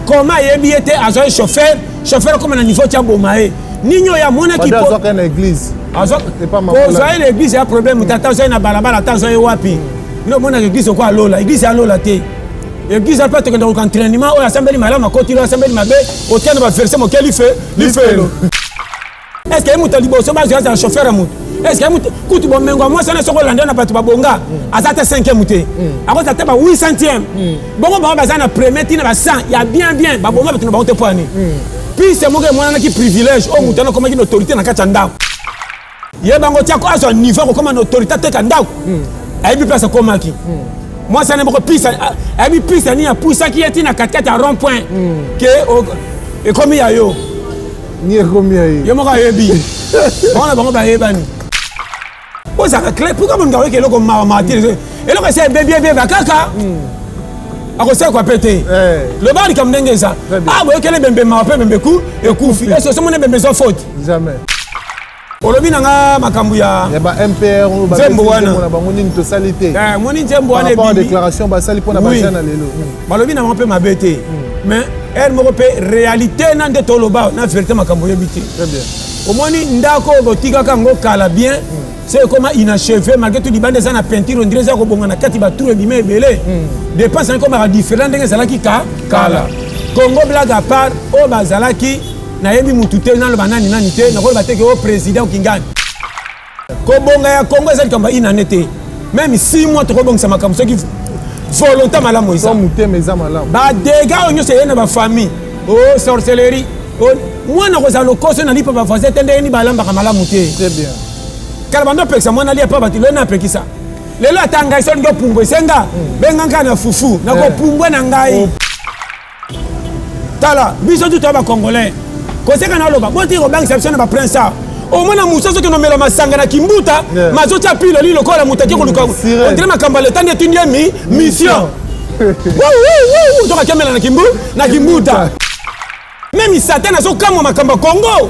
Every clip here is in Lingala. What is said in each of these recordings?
Koma ayebi ye te, azwa ye chauffeur, chauffeur akoma na niveau ti aboma ye. Nini oyo amonaki po azwaka na église. Kozwa ye na église ya problème, tata azwa ye na balabala, ata azwa ye wapi. Bino omonaka église okoa lola, église ya lola te. Église mpe tokenda koluka entraînement oyo asambeli malamu akoti oyo asambeli mabe otia na baverse moke life lifelo. Est-ce que ye moto ya liboso bazwa azala chauffeur ya moto? Est-ce que ye moto kutu bomengo ya mwasi wana soki olanda na bato babonga aza ata 5e te, akozala ata ba 800e. Bongo bango baza na premier ntina ba 100 ya bien bien babonga bato na bango te mpo ya nini? Piste moko emonanaki privilège oyo moto wana akomaki na autorité na kati ya ndako. Ye bango tia azwa niveau akokoma na autorité ateka ndako, ayebi place akomaki. Mwasi wana moko piste ayebi piste nini apusaki ye ntina katikati ya rond point ke ekomi ya yo. Ni ekomi ya ye. Ye moko ayebi. Bango na bango bayebani. Ozalaka clair, pourquoi moninga oyoki eloko mawa mawa te? Eloko esi ebebi ebeba kaka. Akosekwa mpe te. Loba likambo ndenge eza. Ah, boyokeli ebembe mawa mpe ebembe ku ekufi. Est-ce que osomoni ebembe eza faute? Jamais. Olobi na nga makambo ya ya ba MPR oyo nzembo wana na bango nini tosali te. Eh, moni nzembo wana ebimi. Déclaration basali pona ba jeune lelo. Balobi na bango mpe mabe te. Mais heure moko mpe réalité na nde toloba na vérité makambo oyebi te. Très bien. Omoni ndako oyo botikaka yango kala bien, so ekoma inachevé malgré tout libanda eza na peinture on dirait eza kobonga na kati ba trou ebima ebele. Dépense yango ekomaka différent ndenge ezalaki ka kala. Congo blague à part oyo bazalaki nayebi mutu te, naloba nani nani te, nakoloba te ke o président Kingani. Kobonga ya Congo eza likambo ya inane te, même 6 mois tokobongisa makambo soki volonté malamu eza. Motema eza malamu. Ba dégâts oyo nyonso eye na ba famille, o sorcellerie, mwana kozala lokoso na lipa ba voisin te ndenge nini balambaka malamu te. Très bien. Kala bando opekisa mwana alia pa bato, lelo napekisa. Lelo ata ngai soki olingi opumbwa esenga benga ngai na fufu nakopumbwa na ngai. Tala biso tu toya ba congolais koseka na oloba botiki kobangisa biso na ba prince awa. Omona mosu azokende omela masanga na kimbuta, mazotia piloli lokola moto ake koluka ondire makambo ya leta nde etindi ye mi mission toka akemela na kimbu na kimbuta. Meme Satan azokamwa makambo ya Congo.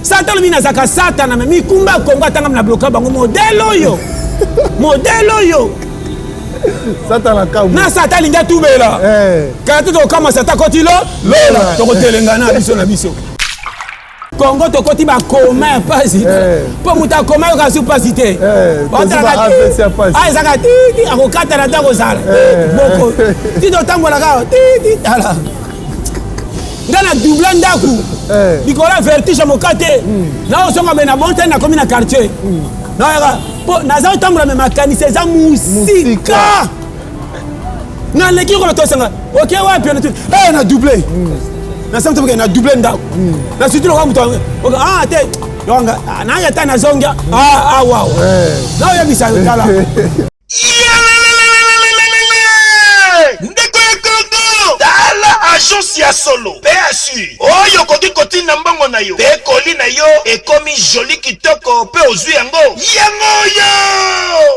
Satan alobi nazalaka Satana, me mikumba ya Congo atangami na bloka bango modèle oyo. Modèle oyo. Satan na Satan alingi atubela. Kala te tokokamwa Satan akoti lo lola tokotelengana biso na biso. Congo tokoti bakoma ya pasi mpo moto akoma yoka su pasi te. Ezaka titi akokatana te akozala boko ti totambolaka titi tala nga na doubla ndako likolo ya vertige ya mokate naozonga me na bonte nakomi na quartier naoyaka mpo naza kotambola me makanisi eza mosika naleki kola tosanga oke wapi na double nasala toke na double ndako na surtout lokola moto ah te yokanga naya ata nazonga ah awa naoyebisa yo tala. Ndeko ya Congo, tala agence ya solo PSU oyo okoki kotinda mbongo na yo pe koli na yo ekomi joli kitoko pe ozwi yango yango oyo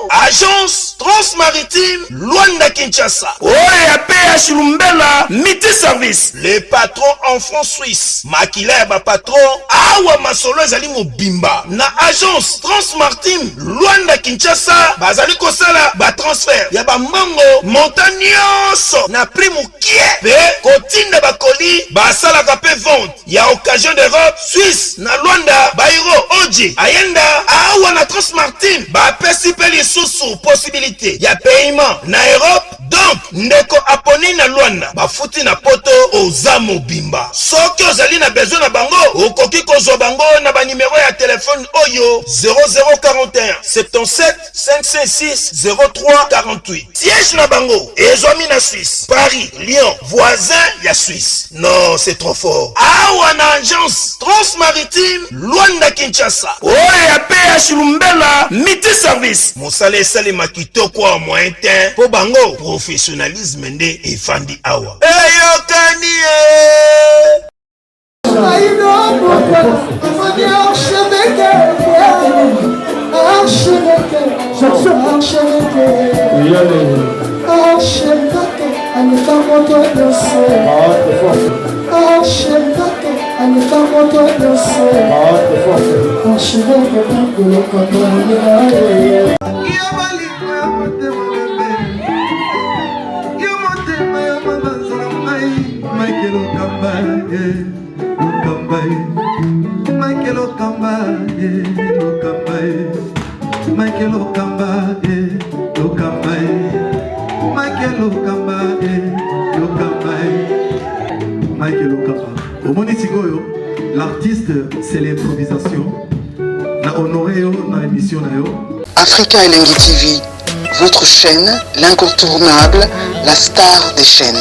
agence Transmaritime Luanda Kinshasa oyo ya PH Lumbela multi service le patron en franc suisse makila ya ba patron awa masolo ezali mobimba na agence Transmaritime Luanda Kinshasa bazali kosala ba transfert ya ba mbongo montant nionso na prix mukie pe kotinda ba colis basalaka pe vente ya occasion d'Europe Suisse na Luanda ba euro oji ayenda awa na Transmartime bapesi pe lisusu possibilite ya paiement na Europe donc ndeko aponi na Luanda bafuti na poto oza mobimba soki ozali na besoin na bango okoki kozwa bango na ba numero ya telephone oyo 0041 77 556 03 48 siège na bango ezwami na Suisse Paris Lyon voisin ya Suisse. Non, c'est trop fort. Awa na agence Transmaritime Luanda Kinshasa. Oyo ya PH Lumbela multi service. Mosala esalema kitoko awa moyen te po bango professionnalisme nde efandi awa. Eyokani ye. Lokamba, eh, Lokamba, eh. Mike Lokamba, eh, Lokamba, eh. Mike Lokamba, eh, Lokamba, eh. Mike Lokamba, eh, Lokamba, eh. Mike Lokamba. Omoni sikoyo, l'artiste, c'est l'improvisation. Na honoré yo na émission na yo. Africa Elengi TV, votre chaîne, l'incontournable, la star des chaînes.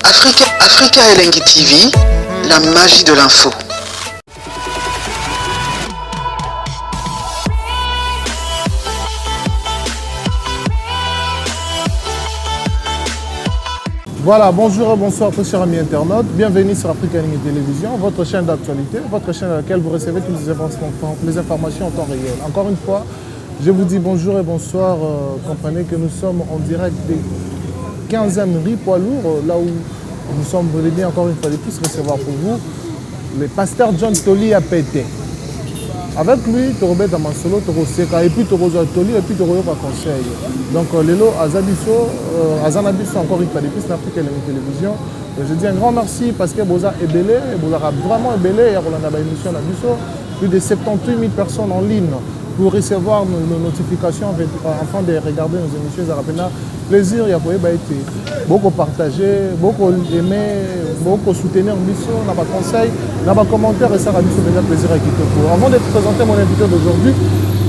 Africa, Africa Elengi TV, la magie de l'info. Voilà, bonjour et bonsoir tous chers amis internautes. Bienvenue sur Africa Elengi Télévision, votre chaîne d'actualité, votre chaîne à laquelle vous recevez toutes les informations, les informations en temps réel. Encore une fois, je vous dis bonjour et bonsoir. Comprenez que nous sommes en direct des 15e rue poids lourd, là où nous sommes venus encore une fois de plus recevoir pour vous le pasteur John Toli APT. Avec lui, tokobeta masolo, tokoseka, et puis tokozwa toli, et puis tokoyoka conseil. Donc lelo aza biso, aza na biso encore une fois de plus na Africa Elengi Télévision. Je dis un grand merci parce que boza ebele, bozaka vraiment ebele ya kolanda ba émission na biso. Plus de 78 000 personnes en ligne pour recevoir nos notifications afin de regarder nos émissions. Ezalaka mpenza plaisir ya koyeba ete boko partager, boko aimer, boko soutenir biso na ba conseil, na ba commentaire, esalaka biso mpenza plaisir ya kitoko. Avant de présenter mon invité d'aujourd'hui,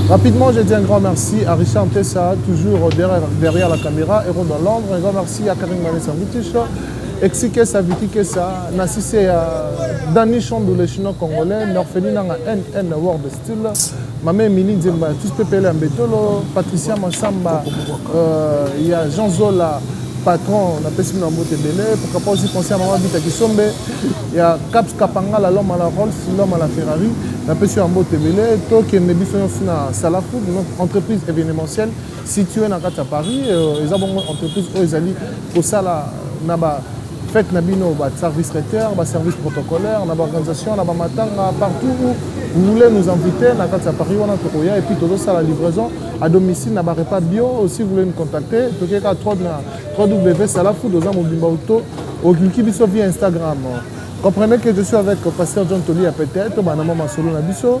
rapidement, je dis un grand merci à Richard Tessa, toujours derrière la caméra, héros dans l'ombre. Un grand merci à Karim Manessa Moutiche, Exi Kessa, Vicky Kessa, Nassisse, Dani Chandou, le chinois congolais, Norphelina Nanga NN World Style, Mame Emily Nzemba, tous PPL Mbetolo, Patricia Massamba, il y a Jean Zola, patron, on appelle ça Mbote Bele, pourquoi pas aussi penser à Maman Bita Kisombe, il y a Caps Kapanga, l'homme à la Rolls, l'homme à la Ferrari, on appelle ça Mbote Bele, Tokyo Nebiso na Salafood, notre entreprise événementielle située dans à Paris, ils ont une entreprise où ils allaient pour ça là, na ba fête na bino ba service traiteur, ba service protocolaire, na ba organisation, na ba matanga, partout où vous voulez nous inviter na kati ya Paris wana tokoya, et puis tozosala la livraison à domicile na ba repas bio. Si vous voulez nous contacter, tokeka 3 na 3W Salafood oza mobimba auto okiliki biso via Instagram. Comprenez que je suis avec pasteur John Toli ya peut-être bana mama solo na biso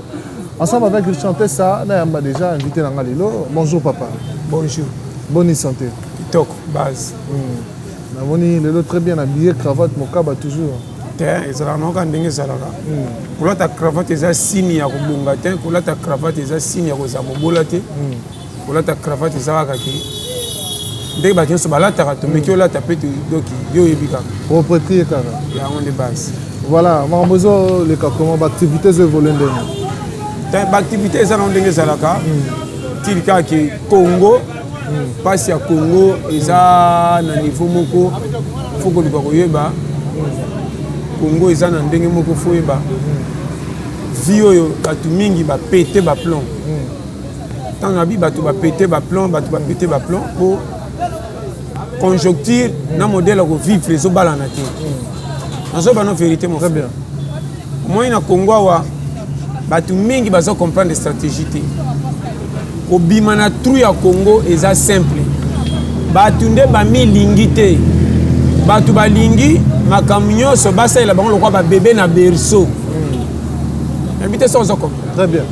ensemble avec Richard Tessa na yamba déjà invité na nga lelo. Bonjour papa. Bonjour. Bonne santé. Kitoko base. Namoni lelo très bien habillé, cravate mokaba toujours. Te, ezalaka naoka ndenge ezalaka. Kolata cravate eza signe ya kobonga te, kolata cravate eza signe ya kozala mobola te. Kolata cravate eza kaka ke ndenge bato nyonso balataka, tomeki olata mpe donc yo oyebi kaka. Propreté kaka. Yango nde base. Voilà, makambo ezoleka comment, baactivité ezoévolue ndenge? Te, baactivité eza nango ndenge ezalaka tili kaka ke Congo, mpasi ya Congo eza na niveau moko, faut koluka koyeba Congo eza na ndenge moko, faut oyeba vie oyo bato mingi bapéter baplomb. Ntango nabi bato bapéter baplomb, bato bapéter baplomb mpo conjoncture na modèle ya kovivre ezobalana te. Nazoba no vérité, mon Très frère. bien. Omoni na Congo awa, bato mingi baza comprendre stratégie te. Kobima na trou ya Congo eza simple. Bato nde bamilingi te. Bato balingi makambo nyonso basalela bango lokola babebe na berceau. Nayebi te soki oza comprendre. Très bien.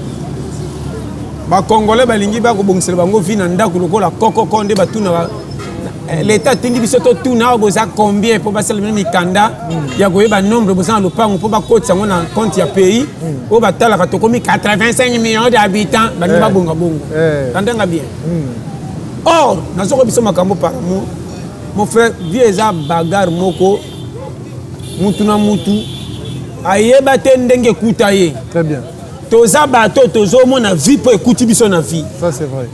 Bacongolais balingi bakobongisela bango vie na ndako lokola kokoko nde batunaka. Leta atindi biso totuna awa boza combien mpo basala bino mikanda ya koyeba nombre boza na lopango mpo bakotisa yango na compte ya pays oyo batalaka. Tokomi 85 millions d'habitants, balingi babonga bongo. Landanga bien. Or nazokoyeba biso makambo par amour, mon frère. Vie eza bagarre moko, mutu na mutu ayeba te ndenge ekuta ye. Très bien. Toza bato tozomona vie mpo ekuti biso na vie. Ça c'est vrai.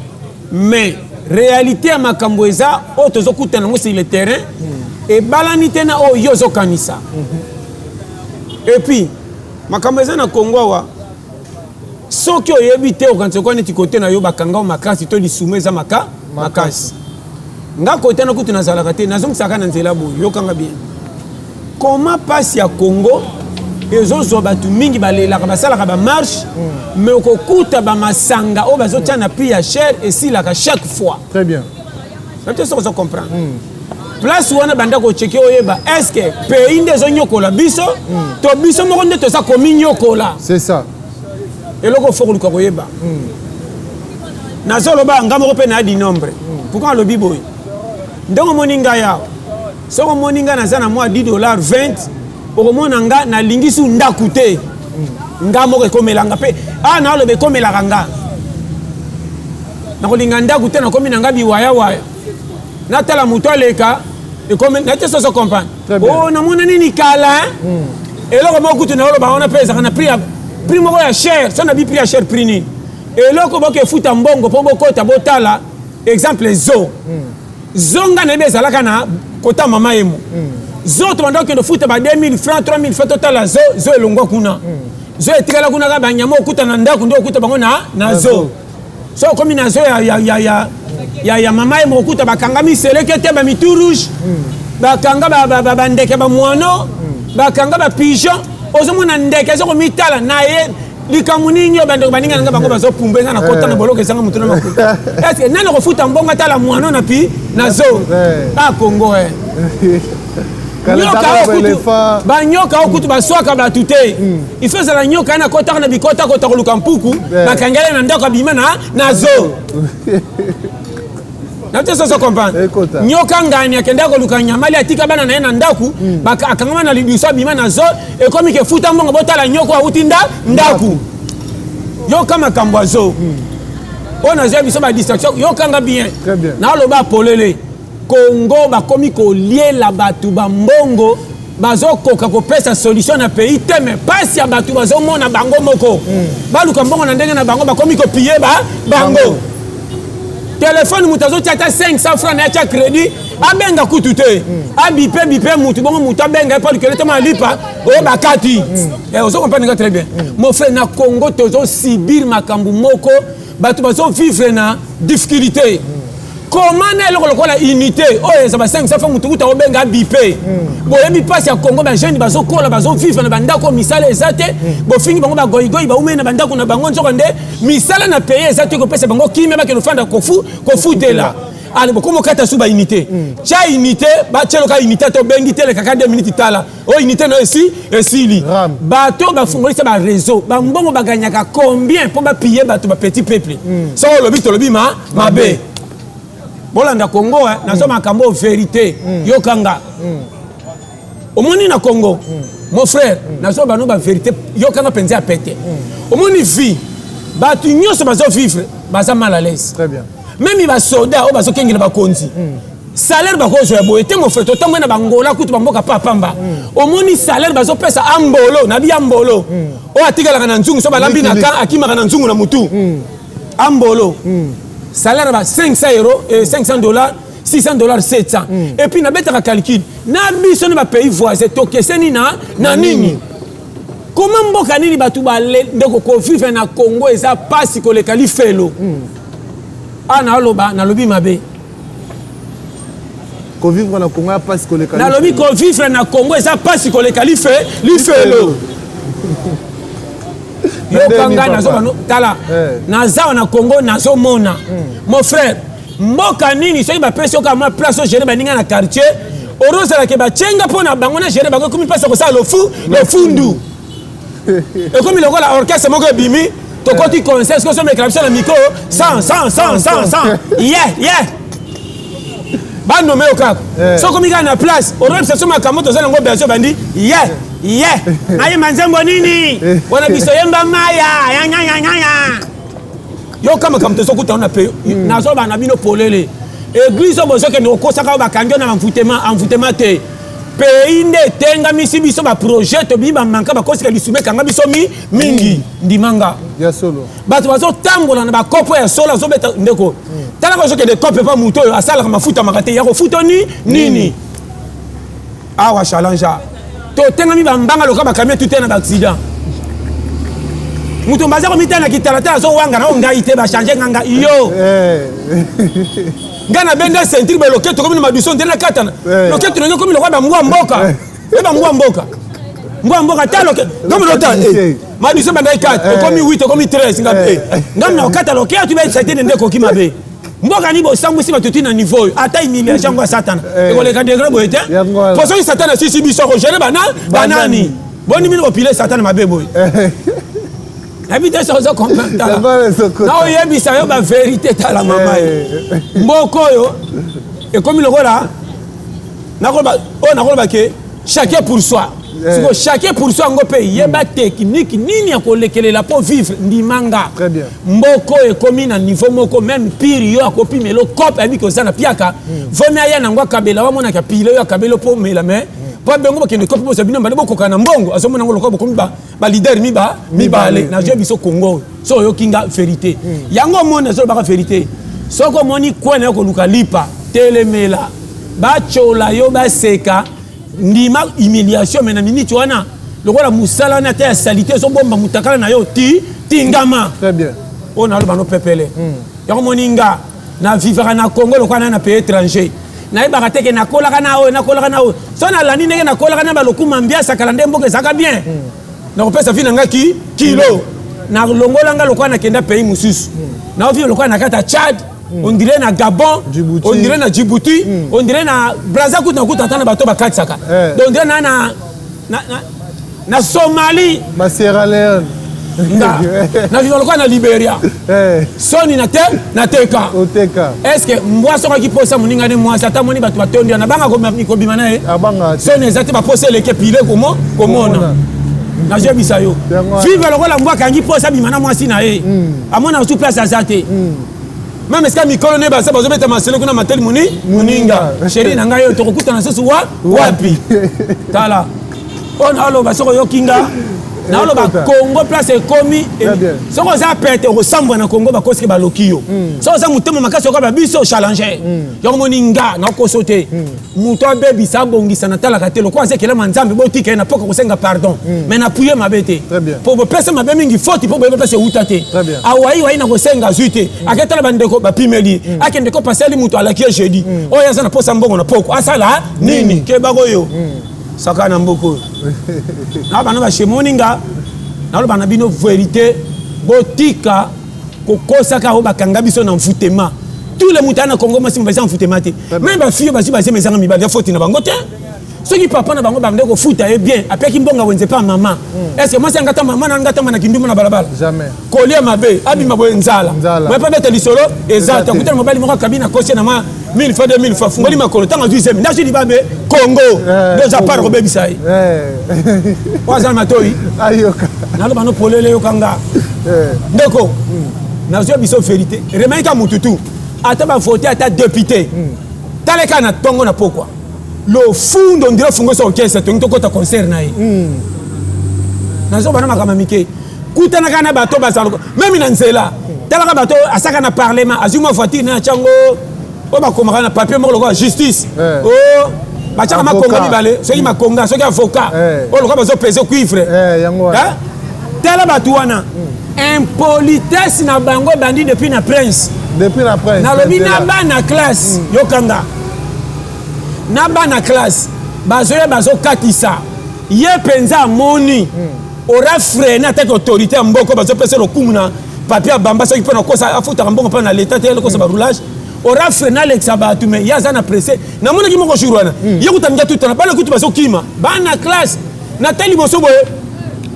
Mais réalité ya makambo eza oyo tozokutana yango sur le terrain ebalani te na oyo yo ozokanisa. Et puis makambo eza na Congo awa, soki oyebi te, okanisa okwa neti kote na yo bakanga yo makasi to lisumu eza maka makasi. Nga kote na kutu nazalaka te, nazongisaka na nzela boye. Yokanga bien. Comment pasi ya Congo ezozwa bato mingi balelaka basalaka bamarche mm. mais okokuta bamasanga oyo bazotya na prix ya cher esilaka chaque fois. Très bien. Nayebi te soki ozo comprendre. Mm. Place wana banda kocheke oyeba est ce que pays nde ezonyokola biso mm. to biso moko nde toza kominyokola. C'est ça. Eloko fo koluka koyeba. Mm. Nazoloba nga moko mpe na di nombre. Mm. Pourquoi alobi boye? Ndenge omoni ngai awa, soki omoni ngai naza na mwa 10 dollars 20, okomona nga nalingi su ndako te. Nga moko ekomelanga mpe awa naoloba ekomelaka nga. Nakolinga ndako te, nakomi na nga biwayawaya. Natala moto aleka, ekomi na te soso comprendre. Oh, namona nini kala hein? Mm. Eloko moko kutu naoloba wana mpe ezalaka na prix ya prix moko ya cher, so na bi prix ya cher prix nini? Eloko bokefuta mbongo mpo bokota botala exemple zo mm. zo nga nayebi ezalaka na kota mama yemo mm. zo tobanda kokende futa ba 2000 francs 3000 francs totala zo zo elongwa kuna mm. zo etikala kuna kaka banyama okuta na ndako nde okuta bango na, na zo so okomi na zo ya, ya, ya, ya, ya, ya mama yemo okuta bakangami seleke te bamitu rouge mm. bakanga bandeke ba, ba, ba bamwano mm. bakanga bapigeon ozomona ndeke eza komitala na ye likambo nini oyo bandeko baninga na nga bango bazopumba nga nakota na eh. boloko ezanga moto na makuta estce nani akofuta mbongo atala mwano na pi na zo eh. a ah, kongo e banyoka oyo kutu baswaka bato te hmm. il faut ezala nyoka ye nakotaka na bikotakota koluka mpuku eh. bakangela na ndako abima na zo na te soso comprendre nyoka ngani akendaka koluka nyamali atika bana na ye na ndako hmm. akangama na lidusu abima na zo ekomi ke futa mbongo botala nyoko awuti nda ndako yoka makambo ya zo hmm. oyo nazwa biso ba distraction yokanga bien naloba polele Congo bakomi koliela bato bambongo bazokoka kopesa solution na pays te me pasi ya bato bazomona bango moko mm. baluka mbongo na ndenge na bango bakomi kopiye ba bango telefone moto azotia ata 500 franc na ye atya crédit abenga kutu te mm. abipe bipe motu bongo motu abenga ye mpo alukele te mwa lipa oyo bakati mm. eh, ozo comprendre nga très bien mm. mon frère na congo tozosibir makambo moko bato bazovivre na difficulté mm. Comment na eloko lokola unité oyo eza ba 500 francs mutu kuta obenga bipe mm. boyebi mpasi ya Congo ba jeune bazokola bazovivre na bandako misala eza te mm. bofingi bango bagoigoi baumeli na bandako na bango nzoka nde misala na pays eza te kopesa bango kimia bakende ofanda kofu kofutela ale bokomi okata su ba unité mm. tya unité batyeloka unité ata obengi te elekaka 2 minutes tala oyo unité nayo esi esili bato bafungolisa ba réseau bambongo baganyaka combien mpo bapiye bato ba petit peuple mm. soki olobi tolobi ma mabe bolanda congo eh, nazo mm. makambo oyo verité mm. yokanga mm. omoni na congo mm. mon frère mm. nazo bano ba verité yokanga mpenza ya pete mm. omoni vie bato nyonso bazo vivre baza mal à l'aise meme basoda oyo bazokengela bakonzi mm. Salaire bakozwa ya boye te mon frère, totambwe na bangola kutu bamboka pa pamba. Mm. Omoni salaire bazopesa ambolo na bi ambolo. Mm. Oyo atikalaka na nzungu so balambi na kan akimaka na nzungu na mutu. Mm. Ambolo. Mm. Salaire ba 500 euros et 500 dollars 600 dollars 700. Mm. Et puis nabetaka calcul na biso na ba pays voisins tokeseni na na nini? Comment mboka nini bato bale ndeko kovivre na Congo eza pasi koleka lifelo. Mm. Ah naloba nalobi mabe. Kovivre na Congo ya pasi koleka. Nalobi kovivre na Congo eza pasi koleka life lifelo. Yoka ngai nazo bano tala eh. naza na Congo nazomona hmm. mon frère mboka nini soki bapesi yo kaka mwa place ogere baninga na quartier orozalake bacenga mpo na bango na gere bango ekomi mpasi ya kosala lofu lofundu ekomi lokola orchestre moko ebimi tokoti concert soki osomekela biso na micro 100 100 100 100 100 ye ye banome yo kaka eh. soki okomi kaka na place oyebisa biso makambo toza nango besoin obandi ye ye nayemba nzembo nini eh. wana biso yemba maya yanyanyanyanya yoka makambo tozokuta na pe hmm. nazoloba na bino polele eglise oyo bozokende kokosaka oyo bakangi yo na envoûtement envoûtement te pays nde etengamisi biso baprojet tobimi bamanka bakosika lisumu ekanga biso mi mingi hmm. ndima nga bato bazotambola na bakopo ya solo azobeta ndeko hmm. talaka ozokende kope pa moto oyo asalaka mafuta maka te ya kofuta ni nini awa challenge totengami bambanga loka bakamio tute na baaccident moto baza komitala na kitalatala azowanga na o ngai te bachange nga nga yo eh. ngai nabenda ceinture ba loketo komi na maduso nde nakatana eh. loketo nange komi lokola bambwa mboka eh. Eba mbwa mboka. Mbwa mboka talo ke. Comme l'autre eh. Madiso bandai 4, ekomi 8, ekomi 13 nga eh. Nga na kata loke tu ba sate nde koki mabe. Mboka ni bosambwisi bato ti na niveau oyo ata humiliation yango ya satana ekoleka degré boye te. Po soki satana asisi biso akogere bana banani. Boni bino bopile satana mabe boye. Nayebi te soki ozo comprendre tala. Na oyebisa yo ba verité tala mama ye. Mboka oyo ekomi lokola nakoloba oyo nakoloba ke chacun pour soi. Siko chacun pour soi yango mpe yeba technique nini ya kolekelela mpo vivre ndima nga. Mboka oyo ekomi na niveau moko même pire yo akopimela cope ayebi ke oza na piaka vomi aya nango akabela wamonaka pile oyo akabela mpo omela mais mpo abengo bokende cope bozwa bino mbale bokoka na mbongo azomona yango lokola bokomi ba ba leader miba mibale nazwi biso Congo oyo so oyoki nga verité yango omoni nazolobaka verité soki omoni kwe na yo koluka lipa telemela batyola yo baseka ndima humiliation me na miniti wana lokola mosala wana ata ya salite ezobomba motakala na yo ti tingama oyo naloba no pepele yango omoni nga na vivaka na Congo lokola na na pays étranger nayebaka te ke nakolaka na oyo nakolaka na oyo so nalandi ndenge nakolaka na balokuma mbiasa kala nde mboka ezalaka bien nakopesa vi na nga ki kilo nalongola nga lokola nakenda pays mosusu naovivre lokola na kati ya Tchad on dirait na Gabon on dirait na Djibouti on dirait na Brazza kutu nakuta ata na bato bakatisaka donc on dirait na na na, na, na Somalie ba Sierra Leone nga na vivre lokola na Liberia soni na te na teka oteka est ce que mbwa soki aki posa moninga ne mwasi ata moni bato batondi wana banga kobima na ye soni eza te baposa eleki pile komo komona nazoyebisa yo vivre lokola mbwa akangi posa abima na mwasi na ye amona su place aza te meme esika mikolo ne baza bazobeta masolo kuna mateli moni moninga sheri na ngai oyo tokokutana susu wa wapi tala oyo naoloba soki oyoki nga naoloba Congo place ekomi soki oza pete okosambwa na Congo bakosiki baloki yo soki oza motema makasi okoba biso challenger yango moni nga nakoso te moto abebisa abongisa natalaka te lokola aza ekelama nzambe botika ye na poka kosenga pardon mais na puye mabe te po bopesa mabe mingi foti po boyeba place euta te awai wai na kosenga azwi te aketala bandeko bapimeli akende ko paseli moto alaki ye jeudi oyo aza na posa mbongo na poko asala nini kebako yo saka na mboka oyo na bana bashemoni nga naloba na bino verité botika kokosaka oyo bakanga biso na mfutema tous les moto na Congo mwasi mobali eza mfutema te meme bafille bazwi bazemi ezanga mibali ya foti na bango te soki papa na bango bande kofuta ye bien apeki mbongo wenze pa mama est ce que mwasi angata mama na angata na kindumba na balabala kolia mabe abima boye nzala boye pa beta lisolo eza te akutana mobali moko akabi na kosie na ma 1000 fois 2000 fois fungoli makolo ntango azwi zemi nazwi libabe Congo nde oza part kobebisa ye oyo aza na matoi naloba no polele yoka nga ndeko nazwi biso verité remarque mutu tu ata bavote ata député tala kaka na ntongo na pokwa lofundo ndire ofungosa orchestre tongi tokɔta concert na ye nazobana makambo mike kutanaka na bato bazala meme na nzela talaka bato asaka na parlement azwi mwa voiture na atyango oyo bakomaka na papier moko lokola justice o batiaka makonga mibale soki makonga soki avocat oyo lokola bazopese cuivre tala bato wana impolitesse na bango ebandi depuis na prince nalobi na bana classe yokanga na bana classe bazoya bazokatisa ye mpenza amoni ora freine ataki autorité ya mboka bazopesa lokumu na papier ya bamba soki mpona kosa afutaka mbongo mpona na leta te kosa baroulage ora freine alekisa bato me ye aza na presse namonaki moko jour wana ye kuta mingi atutana bana kutu bazokima bana classe natali liboso boye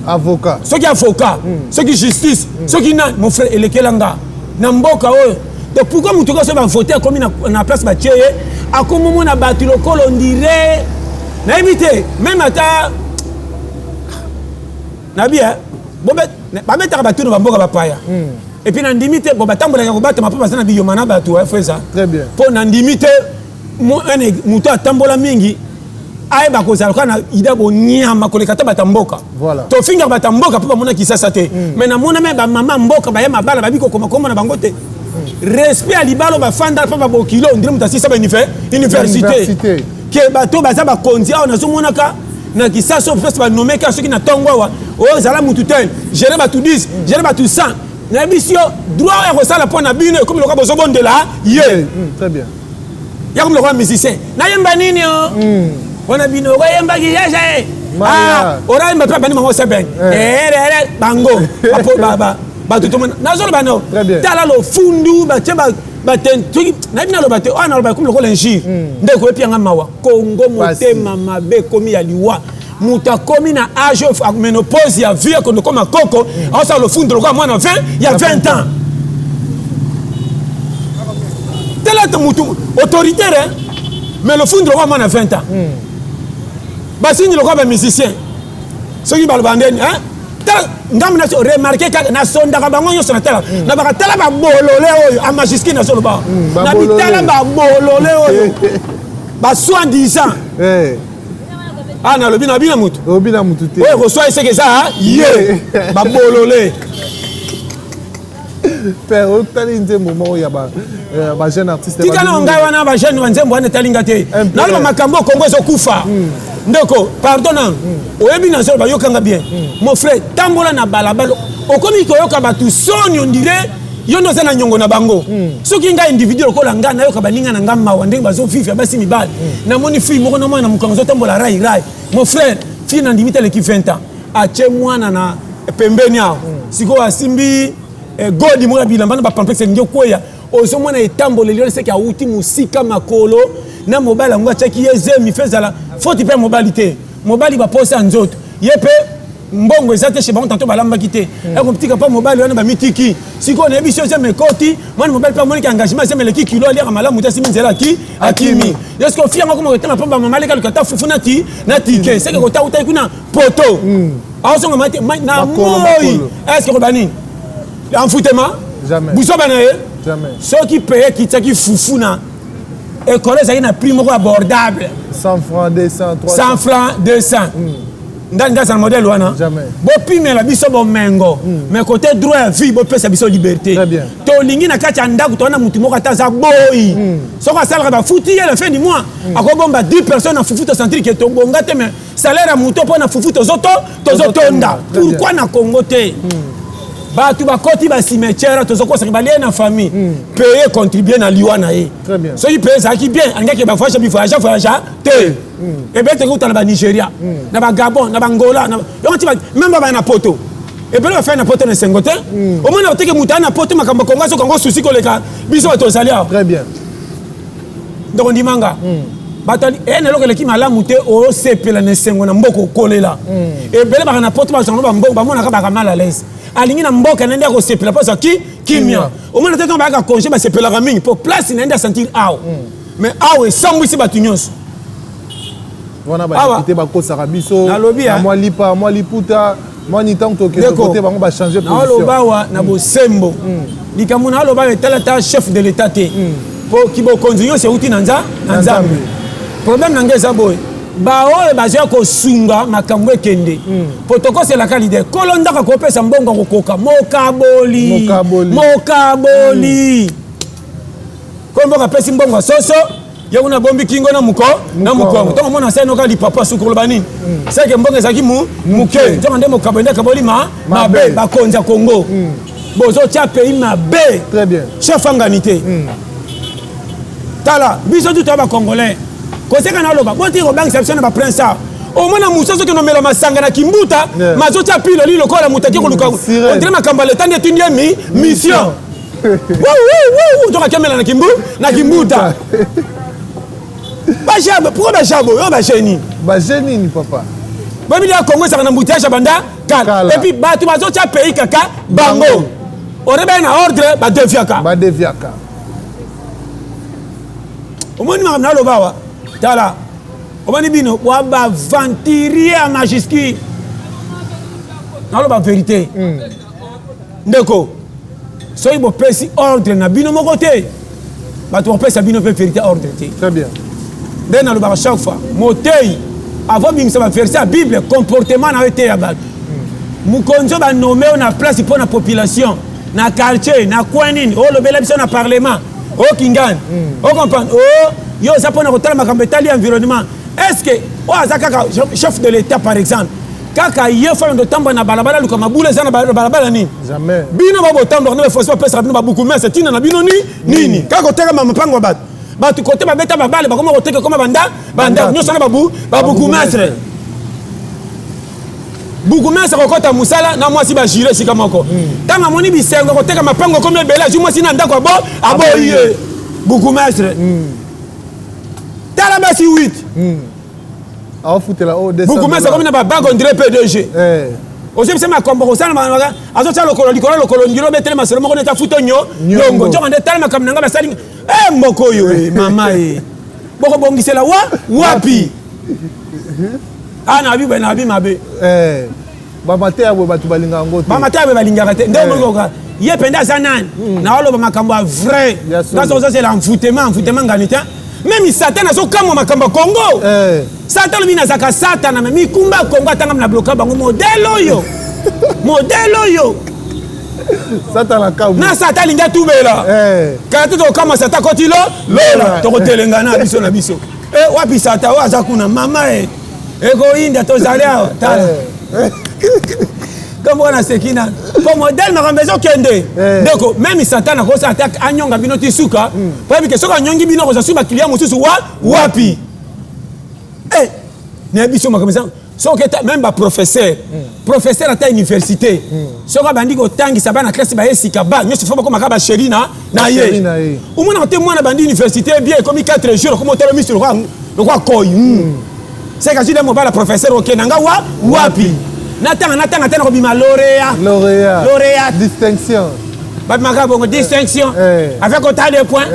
avocat soki avocat soki justice soki nani mon frère elekela nga na mboka oyo donc pourquoi moto kaka soki bavote akomi na place batie ye akomomona bato lokolo ndire nayebi te meme ata nabi babetaka bato na bamboka bapaya et puis nandimi te bon batambolaka kobatama mpo baza na biyoma na bato fo eza mpo nandimi te moto atambola mingi ayeba kozala kaka na ida bonyama koleka ata bato ya mboka tofingaka bato ya mboka mpo bamona kisasa te mais namona me bamama mboka baya mabala babi kokoma kombo na bango te respect ya libala bafanda mpo babokilo ondire moto asisa ba université ke bato baza bakonzi awa nazomonaka na kisasa oyo place banomeka soki na ntongo awa oyo ozala mutu tel gere bato 10 gere bato 100 nayebisi yo droit ya kosala mpo na bino ekomi lokola bozobondela ye yakomi lokola musicien nayemba nini o. Wana bino okoyembaki jeje. Ah, orayemba mpe abandi bango sebeng. Eh. Eh, bango. Bato tomona. Nazoloba no. Tala lofundu batie ba soki nayebi naloba te oyo naloba ekomi lokola injure hmm. ndeko epi yanga mawa kongo motema mabe ekomi ya liwa moto akomi na age ménopause ya vie akondo koma koko hmm. aosala lofundu lokola mwana 20 ya 20 ans tala ete motu autoritaire mais lofundu lokola mwana 20 ans hmm. basingi lokola bamusicien soki baloba ndeni tala ngambo na remarke kaka nasondaka bango nyonso na tala mm. na baka tala babolole oyo a majuscule nazoloba mm, na bitala babolole oyo ba soi disant eh. ah nalobi na bina mutu obi na mutu te oyo koswa eseke eza ye babolole père otali nzembo moko ya bajeune eh, artiste tika na ngai wana bajeune banzembo wana etali nga te naloba makambo kongo ezokufa hmm. ndeko pardon na hmm. oyebi nazoloba yokanga bien hmm. mon frère tambola na balabala okomi koyoka bato soni ondire yo nde oza na nyongo na bango soki ngai individu lokola ngai nayoka baninga na ngai mawa ndenge bazovivre ya basi mibali namoni fille moko na mwana mokongo azotambola rai rai mon frère fille nandimi te aleki 20 ans atie mwana na pembeni awa mm. sikoyo asimbi eh, godi moko ya bilamba na bapamplexe elingi okweya ozomona etamboleli wana seke awuti mosika makolo na mobali yango atiaki ye zemi fe ezala foti mpe ya mobali te mobali baposa ya nzoto ye mpe mbongo eza te chez bango tanto balambaki te mm. akotika mpa mobali wana bamitiki sikoyo nayebi so zemi ekoti mwana mobali mpe amoniki engagement zemi eleki kilo aliaka malamu te asimi nzela aki akimi eske ofi yango akoma kotanga mpo bamama aleka luka ata fufu na tike seke kota utaki kuna poto mm. azonga mai te na moi est ce que koloba nini envoûtement buzoba na ye soki paye ekitiaki fufu na ekolo ezalaki na prix moko abordable 100 francs 200 100 francs 200 ndani nga azala modèle wana bopimela biso bomengo mm. mais côté droit ya vie bopesa biso liberté tolingi na kati ya ndako towana motu moko ata aza boyi mm. soki asalaka bafuti ye la fin du mois mm. akobomba 10 personnes na fufu tosentir ke tobonga te mais salaire ya moto mpo na fufu tozotonda pourquoi na congo te hmm. bato bakoti bacimetière tozokosaka balie na famille hmm. paye contribue na liwa na ye soki paye ezalaki bien alingaki bavoyage bivoyage voyage te hmm. ebele toki kuta na banigeria na bagabon na bangola yango ti meme babaya na poto ebele bafai na poto na esengo te omona oteke moto aya na poto makambo kongo azokango susi koleka biso bato ozali awa ndeko ndimanga mm. bato eye na eloko eleki malamu te osepela na esengo na mboka okolela mm. ebele baka na poto bazango bambongo bamonaka baka mal à l'aise alingi na mboka na nde akosepela mpo azwa ki kimia omona te ntango bayaka congé basepelaka mingi mpo place na ye nde asentir awa mm. mais awa esambwisi bato nyonso wana badepute bakosaka biso na mwa lipa mwa liputa mwa nini ntango tokende kote bango bachange position naloba awa na bosembo mm. likambo naloba awa etala ta chef de l'état te mpo mm. kibokonzi nyonso euti na nzambe problème na ngai eza boye baoyo bazwa kosunga makambo ekende mpo mm. tokoselaka lider kolo ndako akopesa mbongo akokoka mokaboli mokaboli kolo mboka apesi mbongo ya soso ye kuna abombi kingo na muko na mukongo ntango omona asali noka lipapa suki koloba nini mm. seke mbongo ezalaki moke nzonga nde mokabo nde akaboli mabe bakonzi ya congo mm. bozotya pays mabe chef angani te mm. tala biso tu toya bacongolais koseka naloba botiki kobangisa biso na baprince awa omona mosu azokende omela masanga na kimbuta mazotya piloli lokola moto ake koluka ondire makambo ya leta nde etindi ye mission toka kemela na kimbu na kimbuta bajabe pourquoi bajabe oyo baje nini baje nini papa boyebi ya congo ezalaka na embouteillage ya banda kala et puis bato bazotya pays kaka bango orebaye na ordre badeviaka badeviaka omoni makambo naloba awa tala omoni bino bwa baaventurier ya majuscule naloba verité mm. Ndeko, soki bopesi ordre na bino moko te, bato bakopesa bino mpe verite ordre te. Très bien. Nde nalobaka chaque fois, moteyi avant bimisa ba verset ya Bible, comportement na yo eteya bato. Hmm. Mokonzi oyo banome yo na place mpo na population, na quartier, na coin nini, olobela biso na parlement, okingani, hmm. ocomprendre, oh, yo oza mpo na kotala makambo etali environnement. Est-ce que oyo aza kaka chef de l'État par exemple, kaka ye fana ndotambola na balabala luka mabula eza na balabala nini bino ba botambolaka na bafosi bapesaka bino babukumese ntina na bino ni nini kaka kotekama mapango ya bato. Bato kote babeta babale bakoma koteka koma banda bandako nyonso na babu babukumestre. Bukumestre akokɔta mosala na mwasi bajure esika moko. Ntango amoni bisengo koteka mapango ekomi ebele, azwi mwasi na ndako abo aboyi ye. Bukumestre. Tala basi 8. Aofutela oyo 200 Bukumestre akomi na babanque on dirait PDG. Ozobisa makambo kosala, azotya lokolo likolo lokolo, ndiro obetele masolo moko neti afuta nyo nyongo. Nzoka nde tala makambo na ngai basali e mboka oyo e mama e bokobongisela wa wapi a na bi na bi mabe. Bamateya boye bato balingaka yango te. Bamateya boye balingaka te nde omoki ye mpenza aza nani naoloba makambo ya vrai. Ya solo. Ngaso ozozela envoûtement, envoûtement ngani te. Même Satan azokamwa makambo ya Congo. Satan alobi nazalaka Satana, me mikumba ya Congo atangami na bloka bango modele oyo, modele oyo. Satana kamwe. Na Satan alingi atubela. Kala te tokokamwa Satan akoti lo lola, tokotelengana biso na biso. Eh, wapi Satan oyo aza kuna mama e ekoyinda tozali awa tala. Kombo wana seki nanu po modele makambo ezokende. Ndeko, même Satan akosala te anyonga bino ti suka, po yebi ke soki anyongi bino akozwa su baclient mosusu wa wapi. Eh, nayebi biso makambo eza soki ata même baprofesseur, professeur ata université, soki abandi kotangisa bana classe baye sika, ba nyonso fo bakomaka bachéri na Bachéri ye. Na ye. Omonaka te mwana bandi université bien, ekomi 4 jours okoma otala miso lokwa lokwa koi. Seka azwi nde mobala professeur, okenda nga wa wapi, natanga natanga te, nakobima lauréat. Lauréat. Lauréat. Distinction. Babimaka bongo distinction avec autant de points.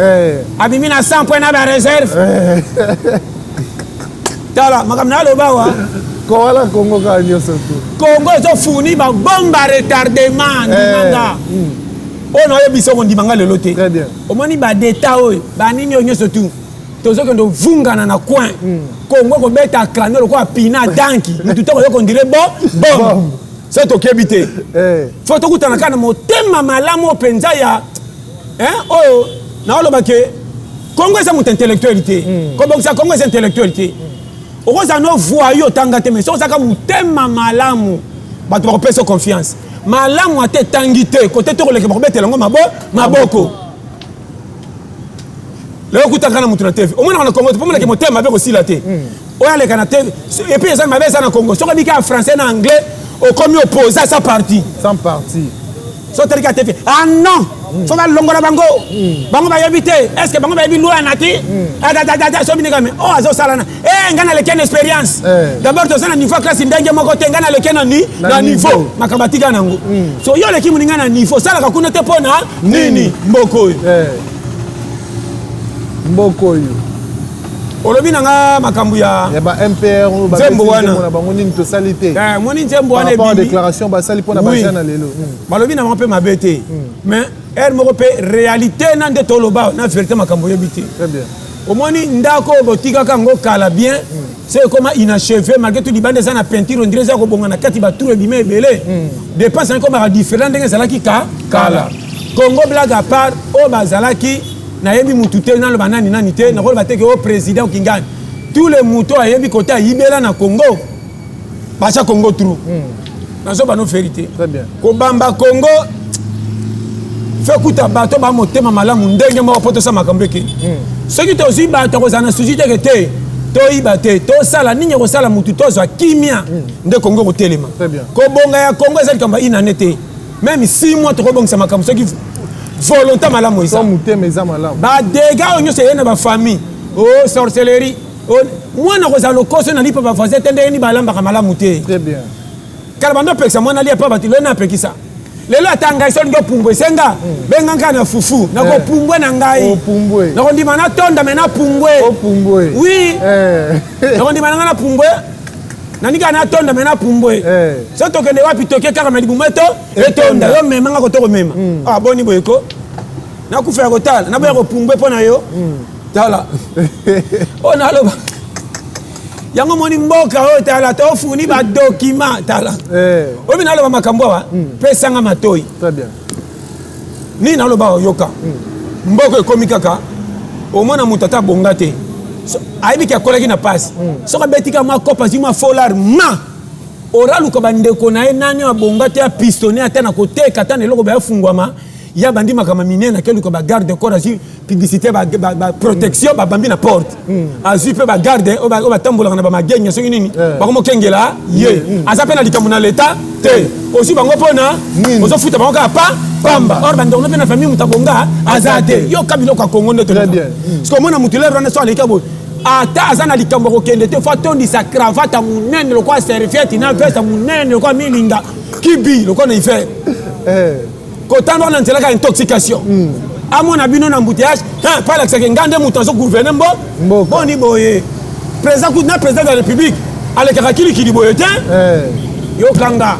Abimi na 100 points na baréserve. Tala makambo na aloba wa. Kowala Kongo kaka nyonso tu. Congo ezofourni babombe à retardement. Ndimanga oyo naoyebisa, okondima nga lelo te. Très bien. Omoni badeta oyo banini oyo nyonso tu tozokende ovungana na coin. Congo kobeta crâne lokola pina danki mutu te koyoka ondire bo bombe so tokebi te. Fo tokutana kaka na motema malamu oyo mpenza ya hein, oyo naoloba ke Congo eza moto intellectuel te. Kobongisa Congo eza intellectuel te. Okozala no voyo otanga te, mais soki ozalaka motema malamu, bato bakopesa yo confiance. Malamu ata etangi te, kote te koleka bakobetela yango maboko. Lelo okutaka na moto na TV, omonaka na Congo te, mpo monaki motema mabe kosila te. Oyo aleka na TV et puis eza mabe eza na Congo, soki obiki ya français na anglais, okomi opposé à sa parti. Sans parti. So otaliki ya TV, ah non, fo balongola bango, bango bayebi te. Est ce que bango bayebi loi ya nati atatata? So bineka me oyo azosala na e ngai naleki na expérience. D'abord toza na niveau ya classe ndenge moko te. Ngai naleki na ni Na na niveau. Niveau. Makambo atika nango so yo oleki moninga na niveau, osalaka kuna te. Mpo na nini mboka oyo? Mboka oyo. Olobi na nga makambo ya ya ba MPR oyo Nzembo babeti wana. nzembo na bango nini tosali te. Eh, moni nzembo par wana rapport à ebimi. Déclaration basali mpona bajeune na lelo. Balobi na bango mpe mabe te, mais heure moko mpe réalité na nde toloba na vérité, makambo oyebi te. Très bien. Omoni ndako oyo botikaka yango kala bien, so ekoma inachevé malgré tout libanda eza na peinture, ondire eza kobonga, na kati batrous ebima ebele, dépense yango ekomaka différent ndenge ezalaki ka kala. Congo, blague à part, oyo bazalaki nayebi mutu te, naloba nani nani te, nakoloba te ke oyo président okingani, tous les moto ayebi kote ayibela na Congo, batia Congo trou. Nazoba no vérité. Très bien. Kobamba Congo fe kuta bato ba motema malamu ndenge moko mpo tosala makambo ekende. Soki tozwi bato akozala na susi teke te, toyiba te, tosala nini ekosala mutu tozwa kimia nde Kongo kotelema. Très bien. Kobonga ya Kongo eza likambo ya inane te, même 6 mois tokobongisa makambo soki volonté malamu eza. So motema eza malamu. Badégâts oyo nyonso eye na bafamille o sorcellerie o mwana kozala lokoso na lipa bavoisin te, ndenge nini balambaka malamu te. Très bien. Kala bando opekisa mwana alia pa bato, lelo napekisa lelo ata ngai so olingi opumbwe, esenga benga ngai na fufu, nakopumbwe na ngai. Opumbwe. Nakondima natonda me napumbwe. Opumbwe. Oui. Nakondima na ngai napumbwe, naninga natonda me napumbwe. So tokende wapi, toke kaka me libumu eto etonda. Yo mema nga koto komema. Ah, boni boye ko nakufa ya kotala, naboya kopumbwe mpo na yo. Tala oyo naloba yango, moni mboka oyo, tala tofuni badocument, tala oyo naloba makambo awa, pesanga matoi. Très bien. Nini naloba, oyoka. Mboka ekomi kaka omona moto ata abonga te, ayebiki akolaki na pasi, soki abetika mwa kope, azwi mwa folar ma oraluka bandeko na ye nani oyo abonga te, apistonne ata na koteka ata na eloko bayafungwama. Ye abandi makambo minene, akeluka bagarde corps, azwi publicité, baprotection, babambi na porte, azwi mpe bagarde oyo batambolaka na bamagenge, soki nini, bakomokengela ye. Aza mpe na likambo na leta te. Ozwi bango mpona ozofuta bango kaka pa pamba. Or bandeko mpe na famille, moto abonga aza te. Yoka biloko ya Kongo nde toleka. Soki omona motu lero wana, so aleka boye, ata aza na likambo ya kokende te, fo atondisa cravate ya monene lokola serviette na veste ya monene lokola milinga kibi lokola na hiver. Kotanda wana nzela kaka intoxication. Amona bino na embouteillage mpo alakisaka nga nde moto azogouverne mbo boni boye. Président kutu na président de la République alekaka kilikili boye te. Yokanga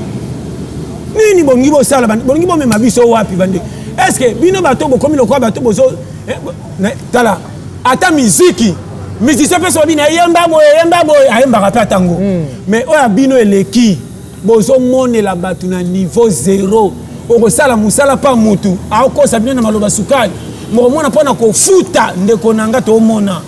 nini bolingi bosala, bolingi bomema biso wapi? Bande, est ce que bino bato bokomi lokola bato bozo tala ata miziki, musicien mpe soki bino ayemba boye, ayemba boye, ayembaka mpe atango, mais oyo ya bino eleki. Bozomonela bato na niveau zéro. Okosala mosala mpa mutu akokosa bino na maloba sukali, mokomona mpo na kofuta. Ndeko na nga, toomona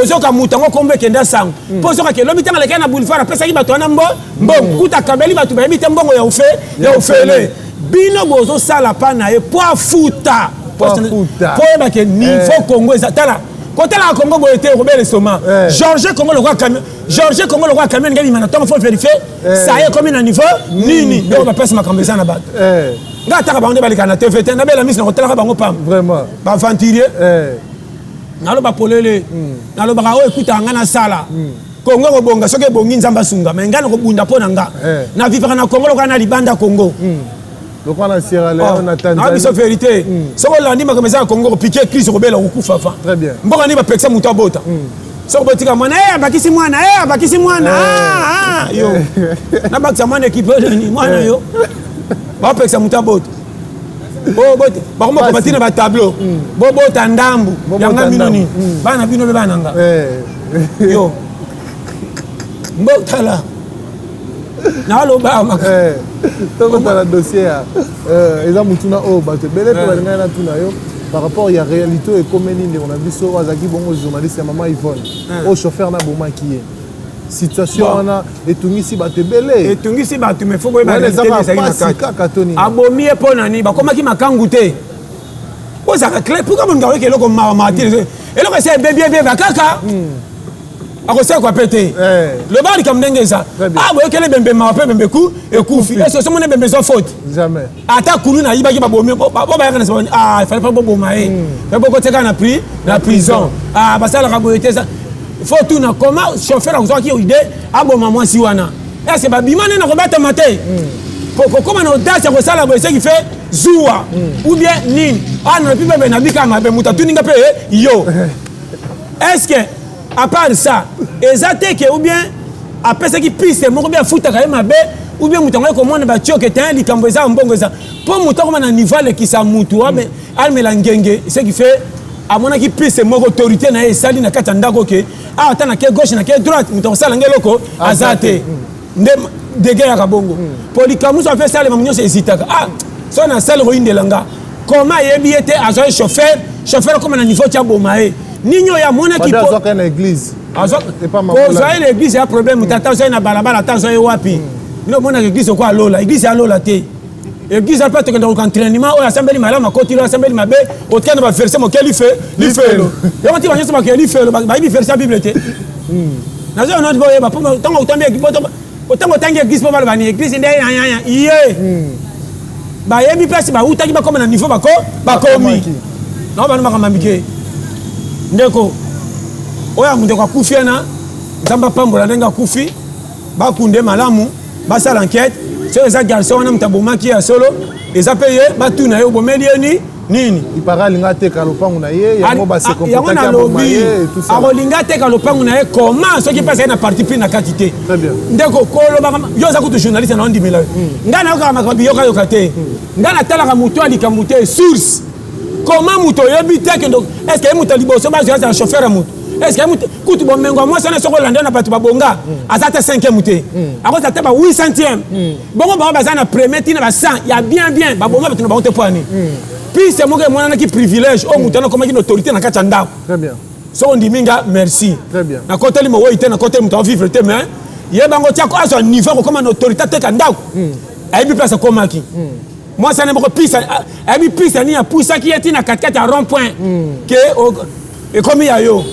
ozoka moto yango kombo ekenda sango mpo ozoka elobi ntango alekaki na boulevard, apesaki bato wana mbo mbongo, kuta akabeli bato, bayebi te mbongo ya ofe ya ofele. Bino bozosala mpa na ye mpo afuta, mpo oyebake niveau Congo eza. Tala, kotalaka Congo boye te, okobela esoma. George Congo lokola camion, George Congo lokola camion ndenge bima na ntongo, faut vérifier ça ye ekomi na niveau nini. Donc bapesi makambo eza na bato. Nga ataka bango nde baleka na TV te, nabela misi na kotalaka bango pamba, baaventurier. Naloba polele, nalobaka oyo ekutaka nga nasala. Kongo ekobonga soki ebongi, Nzambe asunga. Me ngai nakobunda mpo na nga navivaka na Kongo lokola na libanda Kongo. Lokola na Sierra Leone, na Tanzanie. Biso vérité, soki olandi makambo eza na Kongo, kopike crise, okobela, kokufa fa. Très bien. Mboka nini bapekisa moto abota? Soki botika mwana e abakisi mwana e abakisi mwana, yo nabakisa mwana ekipe nini? Mwana yo bapekisa moto abota, bakomokoma ntina batableau, bobota ndambu yanga bino nini, bana bino mpe bana nga yo mbotala naloba. Tokotala dossier ya eza motuna oyo bato ebele mpe balingai natuna yo par rapport ya réalité oyo ekomeli ndeko na biso oyo azalaki bongo journaliste ya mama Yvonne, oyo chauffeur nabomaki ye. Situation wana etungisi bato ebele. Etungisi bato, mais faut boyeba ezalaki na kaka toni. Abomi ye mpo na nini? Bakomaki makangu te. Ozalaka clair, pourquoi bolinga oyoka eloko mawa mawa te? Eloko esi ebebi, ebeba kaka, akosekwa mpe te. Loba likambo ndenge eza. Boyokeli ebembe mawa mpe ebembe ku ekufi. Ese osomona ebembe eza faute? Jamais. Ata kulu nayibaki, babomi bo bayaka na sima, ah, il fallait pas boboma ye, mpe bokotiaka na pri na prison. Ah, basalaka boye te. Faut tuna comment chauffeur akozwaki idée aboma mwasi wana. Ese babima nde na kobatama te, kokóma na audace ya kosala boye, ce qui fait zuwa ou bien nini? Ah, nalobi bebe nabika mabe, moto atuninga mpe yo. Est ce que à part ça eza te ke ou bien apesaki piste moko, bien afutaka ye mabe, ou bien moto yango ekomona batioke te? Likambo eza mbongo, eza mpo moto akoma na niveau alekisa mutu amela ngenge, ce qui fait amonaki piste moko, autorité na ye esali na kati ya ndako ke awa, ata na ke gauche, na ke droite, moto akosala nge eloko aza te. Nde dege yaka bongo po likambo mosusu afe esalema, nyonso ezitaka. Ah, so nasali koyindela nga, koma ayebi ye te, azwa ye chauffeur, chauffeur akoma na niveau ti aboma ye. Nini oyo amonaki? Azwaka na église. Kozwa ye na église ya problème. Tata azwa ye na balabala, ata azwa ye wapi, bino omonaka église okoya lola? Église ya lola te. Église mpe tokenda koluka entraînement. Oyo asambeli malamu akoti lo, asambeli mabe otika na baverset moke life lifelo. Yango ti banyonso bakee lifelo, bayebi verset ya Bible te. Nazoya noti boyeba mpo ntango otambi, ntango otangi église, mpo baloba ni église nde yayaya ye, bayebi mpasi bautaki, bakoma na niveau bako bakomi nao bano makambo mike. Ndeko oyo ndeko akufi wana, Nzambe apambola ndenge akufi, bakunde malamu, basala enquête. Soki eza garçon wana moto abomaki ya solo, eza mpe ye, batuna ye obomeli ye ni nini. Ipara alinga ateka lopango na ye, yango yango nalobi, akolinga ateka lopango na ye comment soki mpe azali na parti pris na kati te? Ndeko, kolobaka yo oza kutu journaliste na ondimela yo. Ngai nayokaka makambo biyokayoka te. Ngai natalaka moto ya likambo te, source. Comment moto oyebi te kendo? Est ce que ye moto ya liboso bazwa azala chauffeur ya moto? Est ce que ye moto kutu bomengo ya mwasi wana, soki olanda na bato babonga, aza ata cinquième te, akozala te ba 800e. Bongo bango baza na premier ntina ba 100 ya bien bien, babonga bato na bango te. Po ani piste moko emonanaki, privilège oyo moto wana akomaki na autorité na kati ya ndako. Soki ondimi nga, merci. Nakoteli mowei te, nakoteli moto avivre te, mais ye bango tia azwa niveau akokoma na autorité, ateka ndako, ayebi place akomaki. Mwasi ane moko pisa ayebi pisa nini apusaki ye ti na katikati ya rond point ke ekomi ya yo.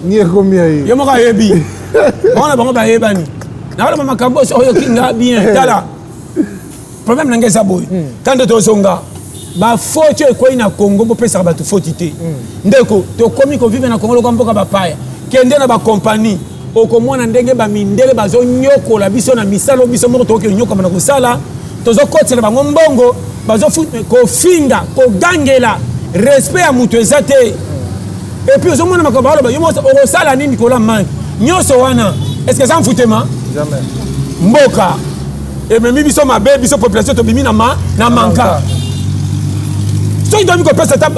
Ni ekomi ya ye. Ye moko ayebi. Bango na bango bayebani. Nakoloba makambo oyo oyoki nga bien. Tala. Problème na ngai eza boye. Quand tozonga bafoti oyo ekwei na Congo bopesaka bato foti te. Ndeko tokomi kovivre na Congo lokola mboka bapaya. Kende na bakompani okomona ndenge bamindele bazonyokola biso na misala biso moko tokoki konyokama na kosala, tozokotela bango mbongo, kofinga, kogangela, respect ya moto eza te. Et puis ozomona makambo baloba yo moko okosala nini kola manque nyonso wana, est-ce que eza mfutema? Jamais. Mboka ememi biso mabe, biso population tobimi na ma na manka. Soki toyebi kopesa ata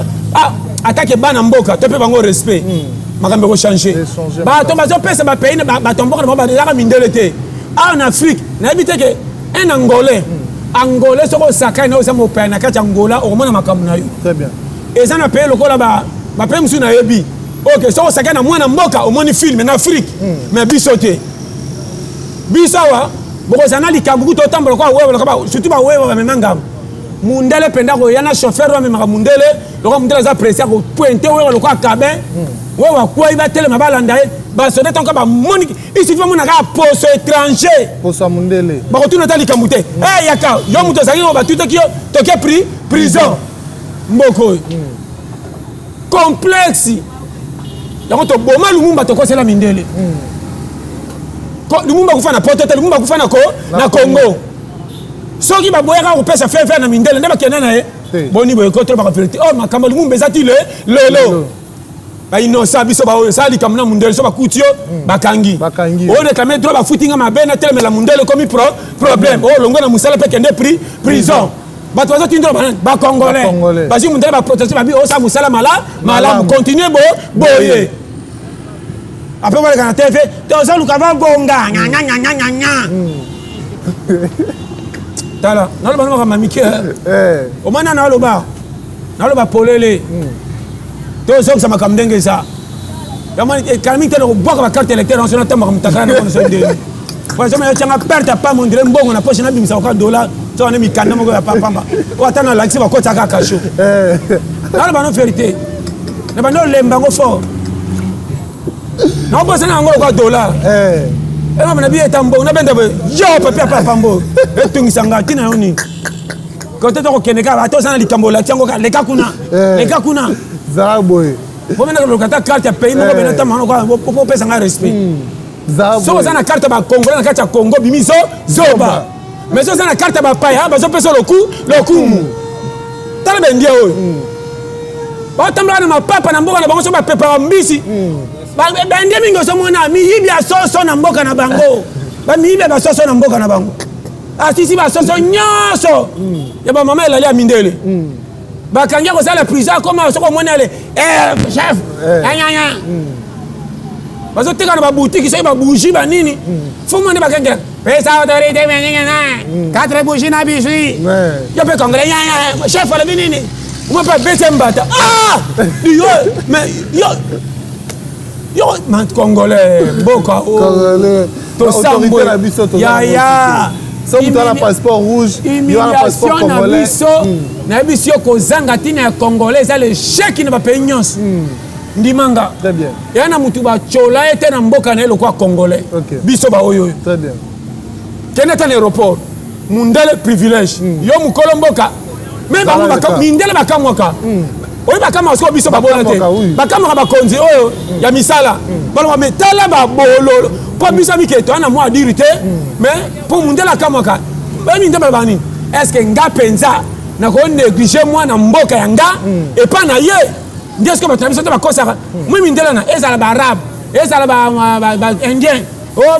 atake bana mboka to mpe bango respect, makambo ekochange. Bato bazopesa bapays na bato mboka na bango bazalaka mindele te. Awa na Afrique nayebi te ke un Angolais, Angolais soki osakani na oza mopaya na kati ya Angola okomona makambo na yo. Très bien. Eza na pays lokola bapays mosusu nayebi ok soki osakani na mwana mboka omoni film na Afrique, mais biso te. Biso awa bokozala na likambo kutu otambola lokola wewa, lokola surtout bawewa bamema ngambo. Mundele mpenza koya na chauffeur oyo amemaka mundele lokola mundele aza pressé akopointe wewa lokola kabin, wewa akwei batelema balanda ye basoda ntango bamoni il suffit bamona kaka poso étranger, poso ya mundele, bakotuna ata likambo te. Eh, yaka yo moto ozalaki oyo batutaki yo toke prison. Mboka oyo complexe yango toboma Lumumba tokosela mindele. Lumumba akufa na poto te, Lumumba akufa na Congo. Soki baboyaka kopesa fe na mindele nde bakenda na ye boni boye koto baka vérité. Oh makambo Lumumba eza ti lelo bainosa biso baoyo esala likambo na mundele so bakuti yo bakangi oyo réclame droit bafuti nga mabe na telemela mundele ekomi problème oyo longwe na mosala mpe kende prison. Bato bazotindela banani bacongolais bazwi mundele baproteste babi osala mosala malamu continue boye. Après baleka na TV tozoluka babonga nyanyanyanyanya. Tala naloba na makambo ya mike omwana naloba naloba polele tozongisa makambo ndenge eza kala mingi te nakobwaka bacarte électeur nyonso natambaka motakala na kono ndenge po yatianga perte ya pamba ondire mbongo na poche nabimisa koka dollar to wana mikanda moko ya pamba oyo ata nalakisi bakotiaka kasho. Naloba no vérité na bandi olemba yango fort naobosana yango lokola dollar eloko na biye eta mbongo nabenda boye yo papier apa pambo etungisa nga ntina yo nini kote tokokende kaka ata oza na likambo olakisi yango kaka leka kuna leka kuna zala boye bomenaka loka ata carte ya pays moko bena tamba opesa nga respect. Soki oza na carte ya bacongolais na kati ya Congo bimi zoba, mais soki oza na carte ya bapaya bazopesa lokumu. Tala baindien oyo batambolaka na mapapa na mboka na bango so bapepaka mbisi. Baindien mingi ozomona miyibi ya soso na mboka na bango, bamiyibi ya basoso na mboka na bango, asisi basoso nyonso ya bamama elali ya mindele bakangi akosala prison akoma soki omoni ale chef anyanya bazoteka na babutiki soki babougie banini fo mwana bakengela pesa autorité meningena 4 bougie na bijui yo mpe congolais chef alobi nini mo mpe abeti mbata yo mais yo yo man congolais mboka tosambwe yaya na passeport rouge humiliation na biso nayebi si yo kozanga ntina ya congolais eza l'échec na bapays nyonso. Ndimanga eya na mutu batyola ye te na mboka na ye lokola congolais biso baoyo oyo kende ata na aéroport mundele privilège yo mokolo mboka me bango mindele bakamwaka oyo bakamwaka sikoyo biso babola te bakamwaka bakonzi oyo ya misala baloba me tala babololo mpo biso mike toya na mwa adiri te mais mpo mundele akamwaka bayebi nde balobaka nini est ce que nga mpenza nakonéglige mwana mboka ya nga epa na ye nde soki bato na biso te bakosaka mwi mindele na ezala baarabe ezala baindien oyo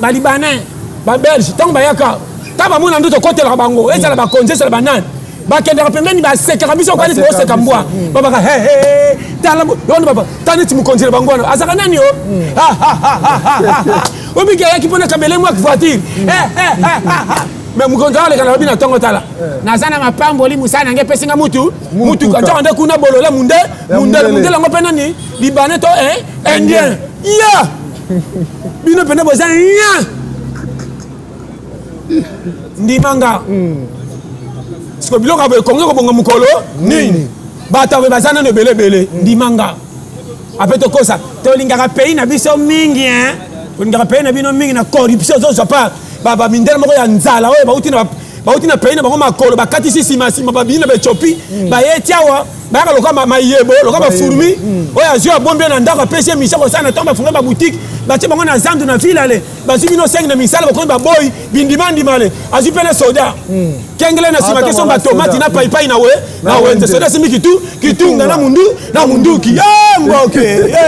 balibanais babelge ntango bayaka ntango bamona nde tokotelaka bango ezala bakonzi ezala banani bakendaka pembeni basekaka biso kwa neti boseka mbwa babaka tala wana tala neti mokonzi na bango wana azalaka nani o obiki ayaki mpona kabele mwa voiture mais mokonzi aleka na lobi na ntongo tala naza na mapamboli mosala nange epesinga mutu mutuka ntango nde kuna bolola munde mundele mundele yango mpe nani libanais to indien ya bino mpena boza nya ndimanga. Siko biloko ya boye Congo ekobonga mokolo nini? Bato ya boye baza nano ebele ebele. Ndima nga. Ape tokosa tolingaka pays na biso mingi hein. Tolingaka pays na bino mingi na corruption ozozwa pa ba ba mindele moko ya nzala oyo bauti na bauti na pays na bango makolo bakatisi nsima nsima babimi na baethiopie mm. baye ti awa bayaka lokola mayebo lokola bafourmi mm. oyo azwi abombi ye na ndako apesi ye mission kosala na ntango bafunga baboutique batie bango na zandu na ville ale bazwi bino sengi na misala bokomi baboyi bindimandima ale azwi mpe na soda mm. kengele na nsima keso batomati na paipai na we na wenze soda asimbi kitu kitunga na mundu na munduki ye mboke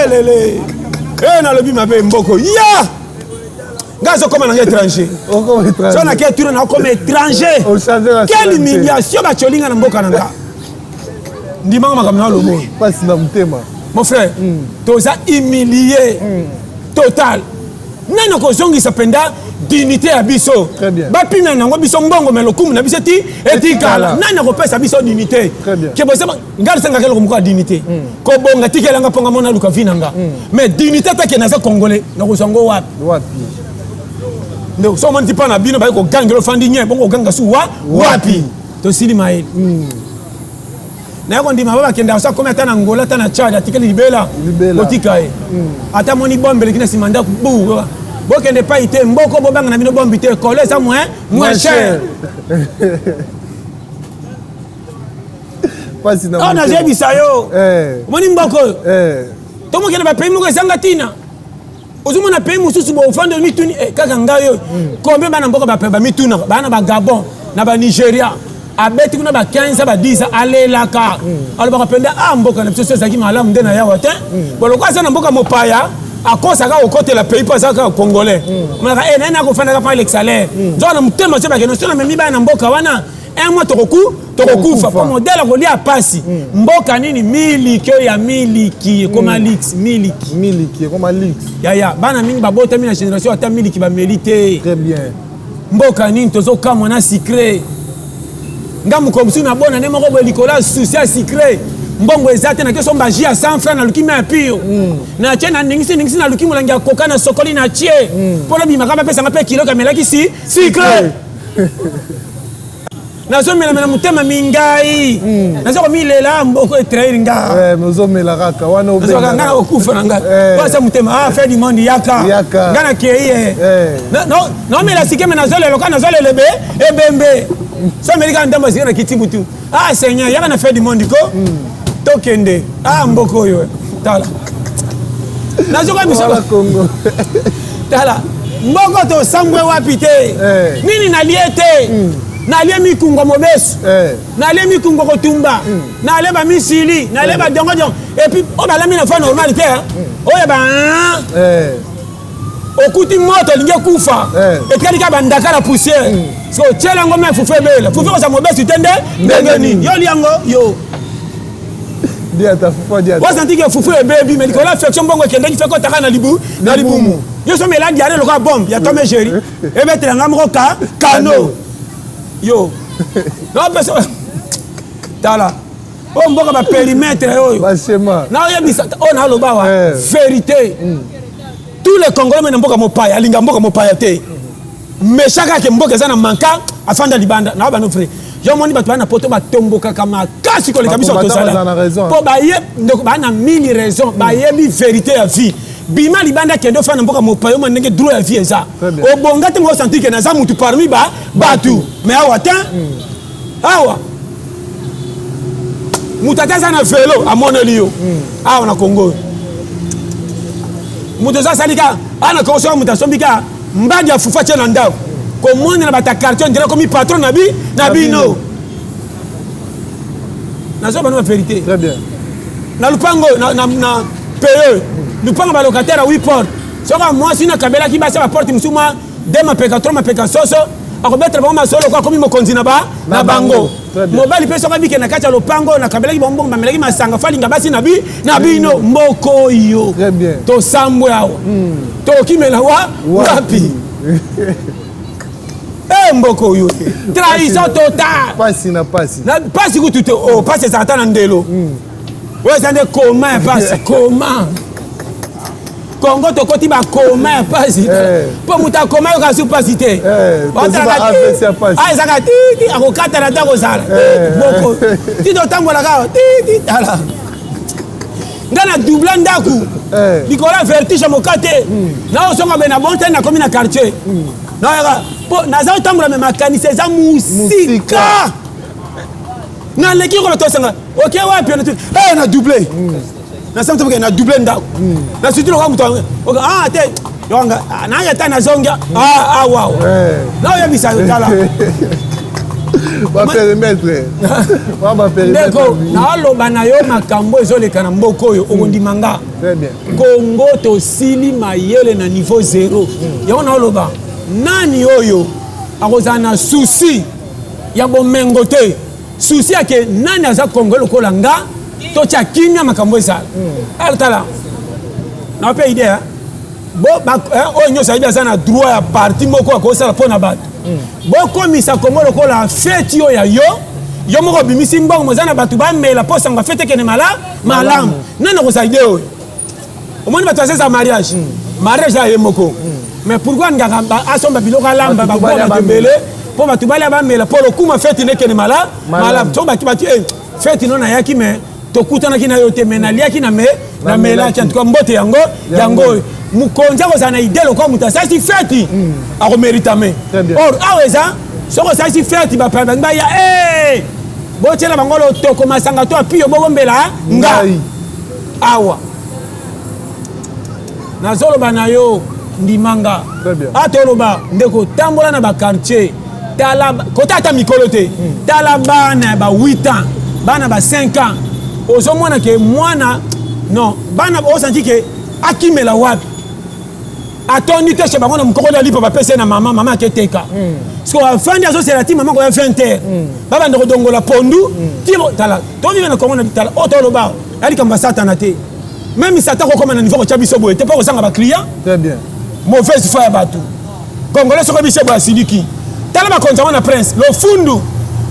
elele e nalobi mabe mboko ya nga azokoma nanga étranger so nake tuna nakokoma étranger quelle humiliation batyolinga na mboka na nga ndimanga makambo na lobo pasi na motema mon frère mm. toza humilie mm. total nani akozongisa mpenza dignité ya biso bapimela nango biso mbongo me lokumu na biso ti etikala nani akopesa biso dignité ke bosema ngai nasengaka eloko moko ya dignité mm. kobonga tikela nga mpo nga mona luka vi na nga mm. mais dignité atake naza congolais nakozwa ngo wapi ndeko so omoni ti mpa na bino baye kogangela ofandi nye bongo oganga su wa wapi tosili mayele mm. naye kondima ba bakendaka so akomi ata na Angola ata na Tchad atikali libela botika ye ata moni bombe eleki na nsima ndako bu bokende epai te mboko bobanga na bino bombi te kolo eza moins moins cher awa nazoyebisa yo eh. omoni mboko oyo eh. tomokende bapays moko ezanga ntina ozomona pays mosusu bofandi omituni eh, kaka ngai oyo hmm. combien bana mboka bamitunaka bana ba gabon na ba nigeria abeti kuna ba 15 ba 10 alelaka hmm. alobaka mpenza a ah, mboka na biso so ezalaki malamu nde na yawa te hmm. boloko aza na mboka mopaya akosaka kokotela pays mpo aza kaka congolais omonaka e naye nakofandaka mpo alekisa lere nzoka na motema so bakende so namemi bana na mboka wana un mois tokoku tokokufa mpo modele akolia pasi mm. mboka nini miliki oyo ya miliki ekoma mm. lix miliki miliki ekoma lix yaya bana mingi babotami na génération ata miliki bameli te très bien mboka nini tozokamwa na sucre nga mokolo mosusu nabona nde moko boye likolo ya susi ya sucre mbongo eza te nake somba jus ya 100 franc naluki mai ya pio mm. natie naningisi ningisi naluki molangi ya koka nasokoli na tie mpo nabimaka bapesanga mpe kilo kamelaki si sucre nazomelamela motema mingai hmm. naza komilela mboko etraire nga eh, ozomela kaka wana nga nakokufa na ngai eh. asa motema ah fin du monde yaka nga nakei ye eh. naomela sike me nazolela kaka nazolela ebe ebembe so ameli kaka ndambo asike na kiti butu ah seigneur yaka na fin du monde ko hmm. tokende ah mboko oyo tala nazoka biso tala mboko tosambwe wapi te eh. nini nalie te hmm. nalie mikungwa mobesu eh. nalie mikungwa kotumba hmm. nalie bamisili nalie eh. badongodongo epuis oyo balami na foi normal te hmm. oyo ba okuti moto elingi ekufa etikali kaka bandaka na poussière so otyela yango me fufu ebela fufu ekozala mobesu te nde ndenge nini yo liango yo osanti ke fufu ebebi me likolo affection mbongo ekendeki fe kotaka na libu na libumu yo so mela diare lokola bombe ya tom et jerry ebetela nga moko ka kano yo napesa tala oyo mboka ba perimetre oyo naoyebisa oyo naloba wa eh. vérité mm. tous les congolais me na mboka mopaya alinga mboka mopaya te méchant kaka ke mboka eza na manka afanda libanda na bano vrai yo omoni bato baa na poto batombokaka makasi koleka biso tozala mpo baye ndeko baa na mille raison bayebi vérité ya vie bima libanda kende ofanda mboka mopaya omona ndenge droit ya vie eza obonga te ngo osentir ke naza mutu parmi ba bato mais awa te hmm. awa moto ata aza na velo amoneli yo hmm. awa na congo moto oza asali ka awa na congo soki moto asombi ka mbadi ya fufu atie na ndako komonela bato ya quartier ondire komi patron na bi na bino nazo bano ba vérité très bien na lupango na, na, na pe lupango ba locataire ya 8 porte soki mwasi nakabelaki basi ya baporte mosusu mwa de mapeka tro mapeka soso akobetela bango masolo ko akomi mokonzi na ba na bango mobali mpe soki abike na kati ya lopango nakabelaki bango mbongo bamelaki masanga falinga basi na bi na bino mboko oyo tosambwe awa hmm. tokokimela wa wapi Eh, mboko oyo trahison totale pasi na pasi pasi kutu te oh, pasi ezalaka ata na ndelo hmm. oyo eza nde koma ya pasi koma. Congo tokoti bakoma ya pasi mpo moto akoma yoka su pasi te. Ezaka titi akokatana te, akozala boko ti totambolaka awa titi. Tala nga na doubla ndako likolo ya vertige moka te, naozonga be na bon te, nakomi na quartier nayoka mpo naza kotambola, me makanisi eza mosika. Naleki kola tosanga oke wapi na double nasala toke na double ndako na surtout lokola moto ah te yokanga nanga ta nazonga awa naoyebisa yo, tala. Bapérimètre. Ndeko, naoloba na yo makambo ezoleka na mboka oyo, okondima nga. Kongo tosili mayele na niveau zéro. Yango naoloba, nani oyo akozala na souci ya bomengo te, souci yake nani aza Kongo lokola nga, totya kimia, makambo ezala. Ala tala, na mpe idée bo oyo nyonso ayebi aza na droit ya parti moko akosala mpo na bato. Bokomisa Kongo lokola feti oyo ya yo, yo moko obimisi mbongo, moza na bato bamela mpo sango feti ekende malamu. Nani akozala idée oyo? Omoni bato azeza mariage, mariage ya ye moko, mais pourquoi ngaka asomba biloko, alamba, bakuwa bato ebele mpo bato balia, bamela mpo lokuma feti nekende malamu? So bato bati feti no nayaki, mais tokutanaki na yo te, mais naliaki na me namelaki. En tout cas mbote yango yango oyo mokonzi akozala na idée lokola moto asalisi feti akoméritame. Or awa eza soki osalisi feti, bapaya bangi baya, botiela bango lotoko, masanga to apiyo, bobombela nga awa. Nazoloba na yo, ndimanga ata oloba. Ndeko, tambola na baquartier, tala kota ata mikolo te, tala bana ya ba 8 ans, bana ba 5 ans, ozomona ke mwana non bana osanti ke akimela wapi, atondi te. Chez bango na mokoko ya lipa bapesi ye na mama, mama aketeka siko, afandi azosela ti mama koya 20 heures, babanda kodongola pondu ti. Tala, tovive na Kongo na tala oyo toloba ya likambo ya Satana te. Même Satan kokoma na niveau kotya biso boye te mpo kozanga baclient. Mauvaise foi ya bato congolais, soki biso boye asiliki. Tala bakonzi yango na prince lofundu,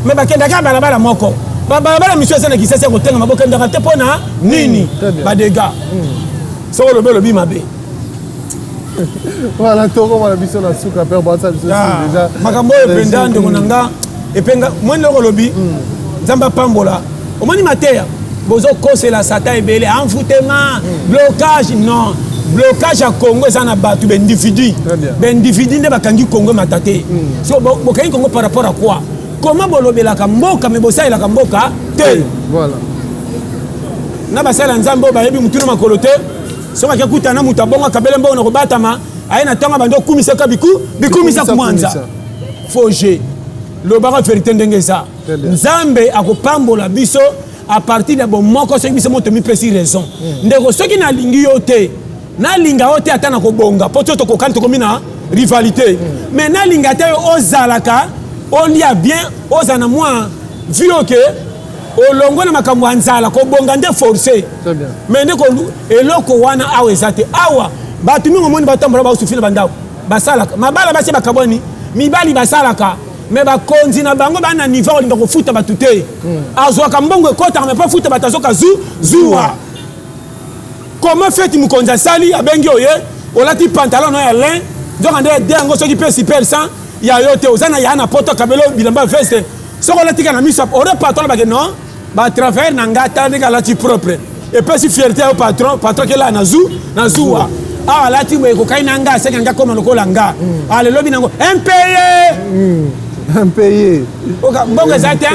me bakendaka ya balabala moko, babalabala misu eza na Kisasi ya kotengama, bokendaka te mpo na nini? Badega soki olobi, olobi mabe. Voilà, tokomona biso na suka mpe basa biso déjà. Makambo oyo mpenza, ndeko na nga, epenga moni eloko olobi. Nzambe apambola. Omoni mateya bozokosela Satan ebele, envoûtement, blocage. Non, blocage ya Congo eza na bato, baindividu. Baindividu nde bakangi Congo emata te. So bokangi Congo par rapport à quoi? Comment bolobelaka mboka me bosalelaka mboka te? Na basala Nzambe oyo bayebi mutu na makolo te, soki ake kuta na moto abongo, akabele mbongo na kobatama, aye na ntango abandi okumisaka bikumisa kumwanza. Faux jeu. Lobaka vérité ndenge eza. Nzambe akopambola biso à partir ya bomoko soki biso moto mipesi raison. Ndeko, soki nalingi yo te, nalinga yo te ata na kobonga mpo to tokokani, tokomi na rivalité. Mais nalinga te yo ozalaka olia bien, ozala na mwa vie oke olongwe na makambo ya nzala, kobonga nde forcé. Mais nde eloko wana awa eza te. Awa bato mingi omoni batambola, baosufi na bandako, basalaka mabala, basi bakabwani, mibali basalaka, me bakonzi na bango baa na niveau kolinga kofuta bato te. Azwaka mbongo ekɔtaka, me mpo afuta bato azoka zu zuwa. Comment feti mokonzi asali, abengi oye, olati pantalon no ya lin, nzoka nde de yango soki mpe super 100 ya yo te, oza na ya na poto, akabeli bilamba, veste, soki olatika na miso ore patron bake non, batravailleur na nga, tala ndenge alati propre, epesi fierté ya yo patron. Patron akela na zu na zuwa awa alati boye, ekokai na nga, aseki nga, koma lokola nga alelobi nango impayé. Impayé. Mbongo eza te,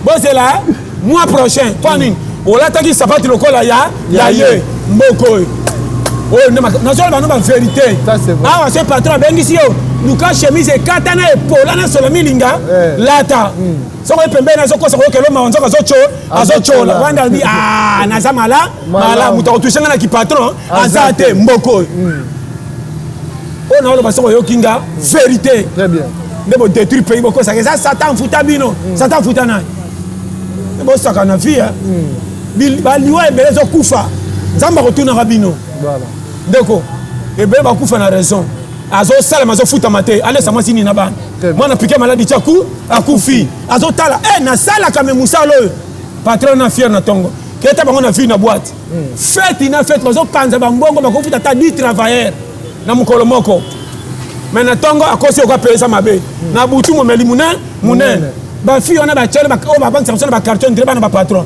bozela mois prochain. Mpo nini olataki sapati lokola ya ye? Mboka oyo oyo nde nazoloba no bavérité. Awa so patron abengisi yo, luka chemise ekata na epola na solo milinga, lata. Soki oye pembeni, azokosa koyokelo mawa, nzoka azotyola wanda, alobi naza mala mala, moto akotouche nga na kipatron aza te. Mboka oyo oyo naoloba, soki oyoki nga, vérité nde bodétruire pays. Bokosaka eza Satan futa bino. Satan futa nani? Bosaka na vie, baliwa ebele ezokufa, Nzambe akotunaka bino. Ndeko, ebele bakufa na raison, azosalama, azofutama te, alesa mwasi nini na bana, mwana pike maladi ti akufi, azotala e nasalaka me mosala oyo patron na fier na ntongo. Keta bango na ville na boîte. Fête na fête bazopanza bambongo bakofuta ata 10 travailleurs na mokolo moko. Mais na ntongo akosi oka pesa mabe. Na butu momeli munene munene. Bafille wana batiali oyo babangisaka biso na baquartier ndre bana bapatron.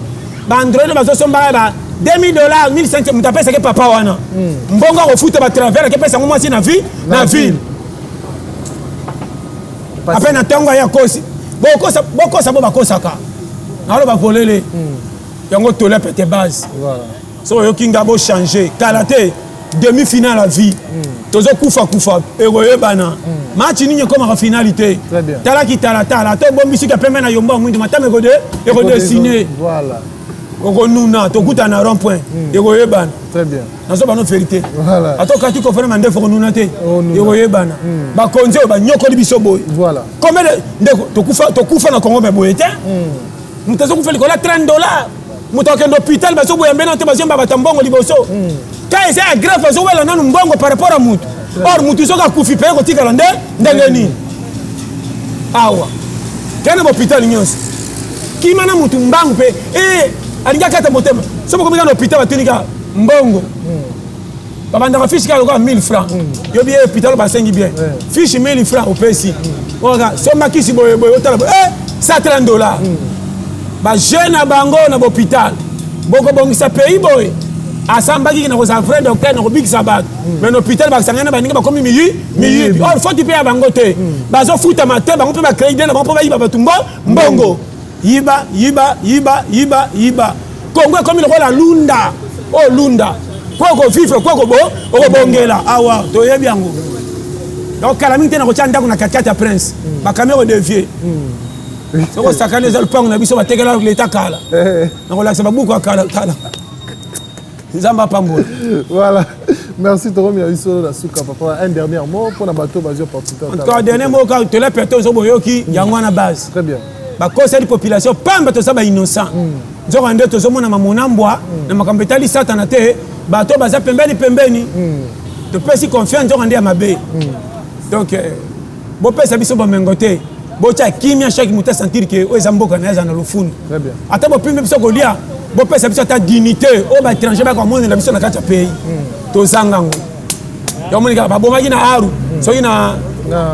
Baandroid bazosombaka ba 2000 dollars, 1500. Moto apesaki papa wana mbongo akofuta batravers, akepesa yango mwasi na vie na ville. Ape na ntongo aye akosi. Bokosa, bokosa, bo bakosaka. Naloba polele yango, tole pete base. Soki oyoki nga, bochange kala te. Demi finale ya vie tozokufa kufa, ekoyebana match nini ekomaka finale te. Très bien. Talaki talatala, ata obombi suki ya pembe na yombo ya mwindu, matama ekodessiner. Okonuna, tokutana na rond point, ekoyebana. Très bien. Nazoba no vérité. Ata okati kofana mandefu, okonuna te. Onuna. Ekoyebana. Bakonzi oyo banyokoli biso boye. Combien de ndeko tokufa, tokufa na Congo? Me boye te. Moto azokufa likolo ya 30 dollars. Moto akende hôpital, bazoboya mbena te, bazoyemba bato ya mbongo liboso. Ka eza ya grave, bazowela nanu mbongo par rapport a mutu. Or mutu soki akufi mpe ekotikala nde ndenge nini? Awa kende bahôpital nyonso, kima na mutu mbangu mpe e alingi akata motema. So bokomi kaka na hôpital, batuni kaka mbongo. Babandaka fiche kaka lokola 1000 francs. Yo bien, hôpital basengi bien fiche 1000 francs, opesi oka somba kisi boye boye, otala boye, eh, 130 dollars. Bajeune na bango na bahôpital, bokobongisa pays boye. Asambaki na kozala vrai docteur na kobikisa bato, mais na hôpital bakisangani na baninga, bakomi miyi miyibi. Or foti mpe ya bango te, bazofutama te. Bango mpe bacrédit na bango mpo bayiba bato mbongo. Yiba, yiba, yiba, yiba, yiba. Kongo ekomi lokola lunda oyo lunda po okovivre po okobongela. Awa toyebi yango. Donc kala mingi te, na kotya ndako na katikati ya prince, bakami kodévier. Soki osakani, eza lupango na biso batekela leta kala. Nakolakisa babuku ya kala kala. Nzambe apambola. Voilà. Merci, Tokomi na biso na suka, papa. Un dernier mot pour na bato bazwi opportunité. En tout cas, dernier mot kaka, tola perte ozo boyoki yango wana base. Très bien. Bakoseli population pamba, toza bainnocent. Nzoka nde tozomona mamona mbwa na makambo etali satana te. Bato baza pembeni pembeni, topesi confiance, nzoka nde ya mabe. Donc bopesa biso bomengo te, botya kimia. Chaque moto asentir ke oyo eza mboka na ye, aza na lofuni. Très bien. Ata bopimi biso kolia, bopesa biso ata dignité oyo baétranger bakomonela biso na kati ya pays. Tozanga yango. Yomoni kaka babomaki na Aru, soki na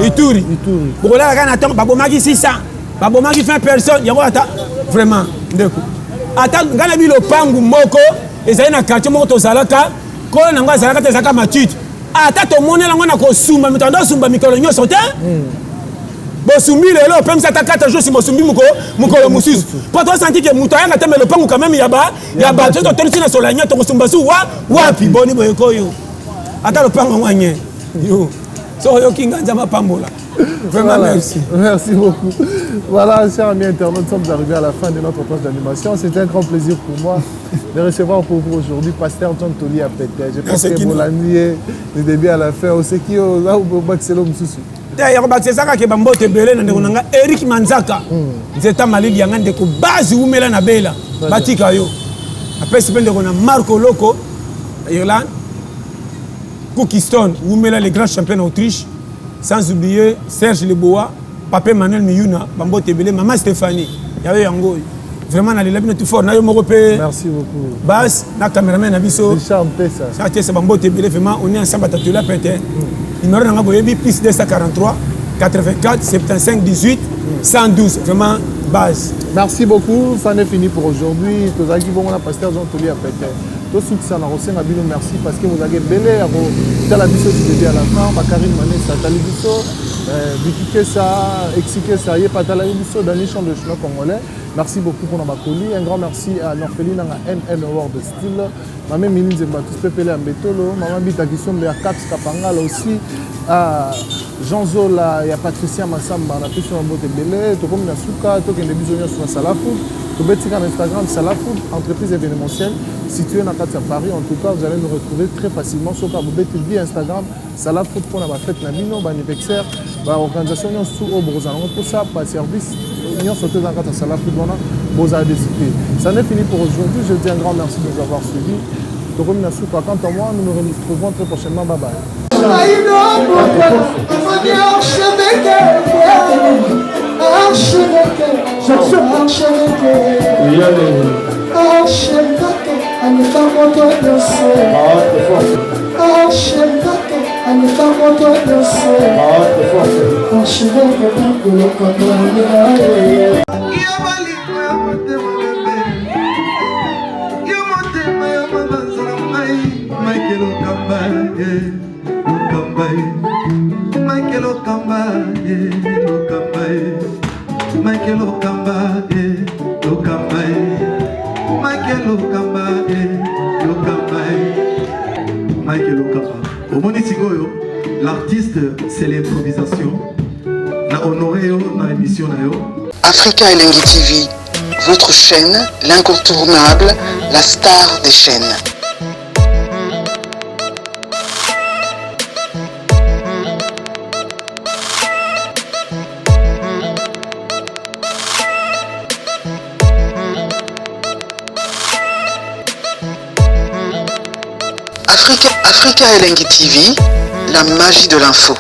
Ituri. Ituri. Bokolala kaka na ntongo, babomaki 600, babomaki 20 personnes. Yango ata vraiment ndeko, ata ngai na bi lopangu moko ezali na quartier moko tozalaka, kolo nango azalaka te, ezalaka matute. Ata tomonela yango na kosumba, moto ando osumba mikolo nyonso te. Bosumbi lelo, opemisa ata 4 jours, nsima osumbi mokolo mosusu, mpo tosanti ke moto ayaka te. Me lopangu quand même ya bato, soki totolisi na solo ya nye, tokosumba su wa wapi? Boni boyeko oyo, ata lopango yango anye yo. Soki oyoki nga, Nzambe apambola vraiment. Voilà. Merci. Merci beaucoup. Voilà, chers amis internautes, nous sommes arrivés à la fin de notre tranche d'animation. C'était un grand plaisir pour moi de recevoir pour vous aujourd'hui Pasteur John Toli Apete. Je pense Merci, que Kino. Bolandi du début à la fin. Oseki là où Baxelo Msusu. Te, ya kobakisa eza kaka bambote ebele na ndeko na nga Erik Manzaka, nzeta malili yanga. Ndeko base, wumela na bela, batika yo. Apesi mpe ndeko na Marco Loko na Irlande, Cookiston wumela, le grand champion na Autriche, sans oublier Serge Leboa, Papa Emmanuel Miyuna, bambote ebele. Mama Stéphanie, yayo yango oyo. Vraiment nalela bino tout fort na yo moko mpe. Merci beaucoup. Bas na cameraman na biso. Richard Mpesa. Satesa, bambote ebele. Vraiment, on est ensemble. Atatola pete, numéro nanga boyebi, plus 243 84 75 18 112. Vraiment base. Merci beaucoup. Ça en est fini pour aujourd'hui. Tozalaki bongo na Pasteur Jean Toli Apete. Tosukisa na kosenga bino merci parce que vous avez ebele ya kotala biso du début à la fin. Bakarine Manesa atali biso, Viki Kesa, Exi Kesa, ye atalaki biso, Dani Champ de Chinois Congolais. Merci beaucoup pour bakoli. Un grand merci à l'orpheline nanga NN World Style. Mame Mili Nzemba, tous pepele ya Mbetolo, Mama Bita Kisombe ya Caps Kapangala aussi, à Jean Zola ya Patricia Massamba, na biso na mbote ebele. Tokomi na suka, tokende biso nyonso na Salafood. Tobetika na Instagram, Salafood, entreprise événementielle située na kati ya Paris. En tout cas, vous allez nous retrouver très facilement soki bobeti via Instagram Salafood, mpona bafete na bino, baanniversaire, baorganisation nyonso oyo bokozala yango mposa, baservice nyonso to eza na kati ya Salafood wana, bozala décité. Ça en est fini pour aujourd'hui. Je dis un grand merci de nous avoir suivis. Tokomi na suka. Quant à moi, nous nous retrouvons très prochainement. Bye bye. Archevêque, archevêque, archevêque. Archevêque aleka moto nyonso. Archevêque aleka moto nyonso. Archevêque Lokamba ye. Yo bolingo ya motema bebe, yo motema ya mabanza na ngai. Michael Okamba ye, Lokamba ye. Michael Okamba ye, Lokamba ye. Michael Okamba ye, Lokamba ye. Michael Okamba ye, Lokamba ye. Michael Okamba, omoni sikoyo, l'artiste, c'est l'improvisation. Na honoré yo na émission na yo. Africa Elengi TV, votre chaîne, l'incontournable, la star des chaînes. Africa, Africa Elengi TV, la magie de l'info.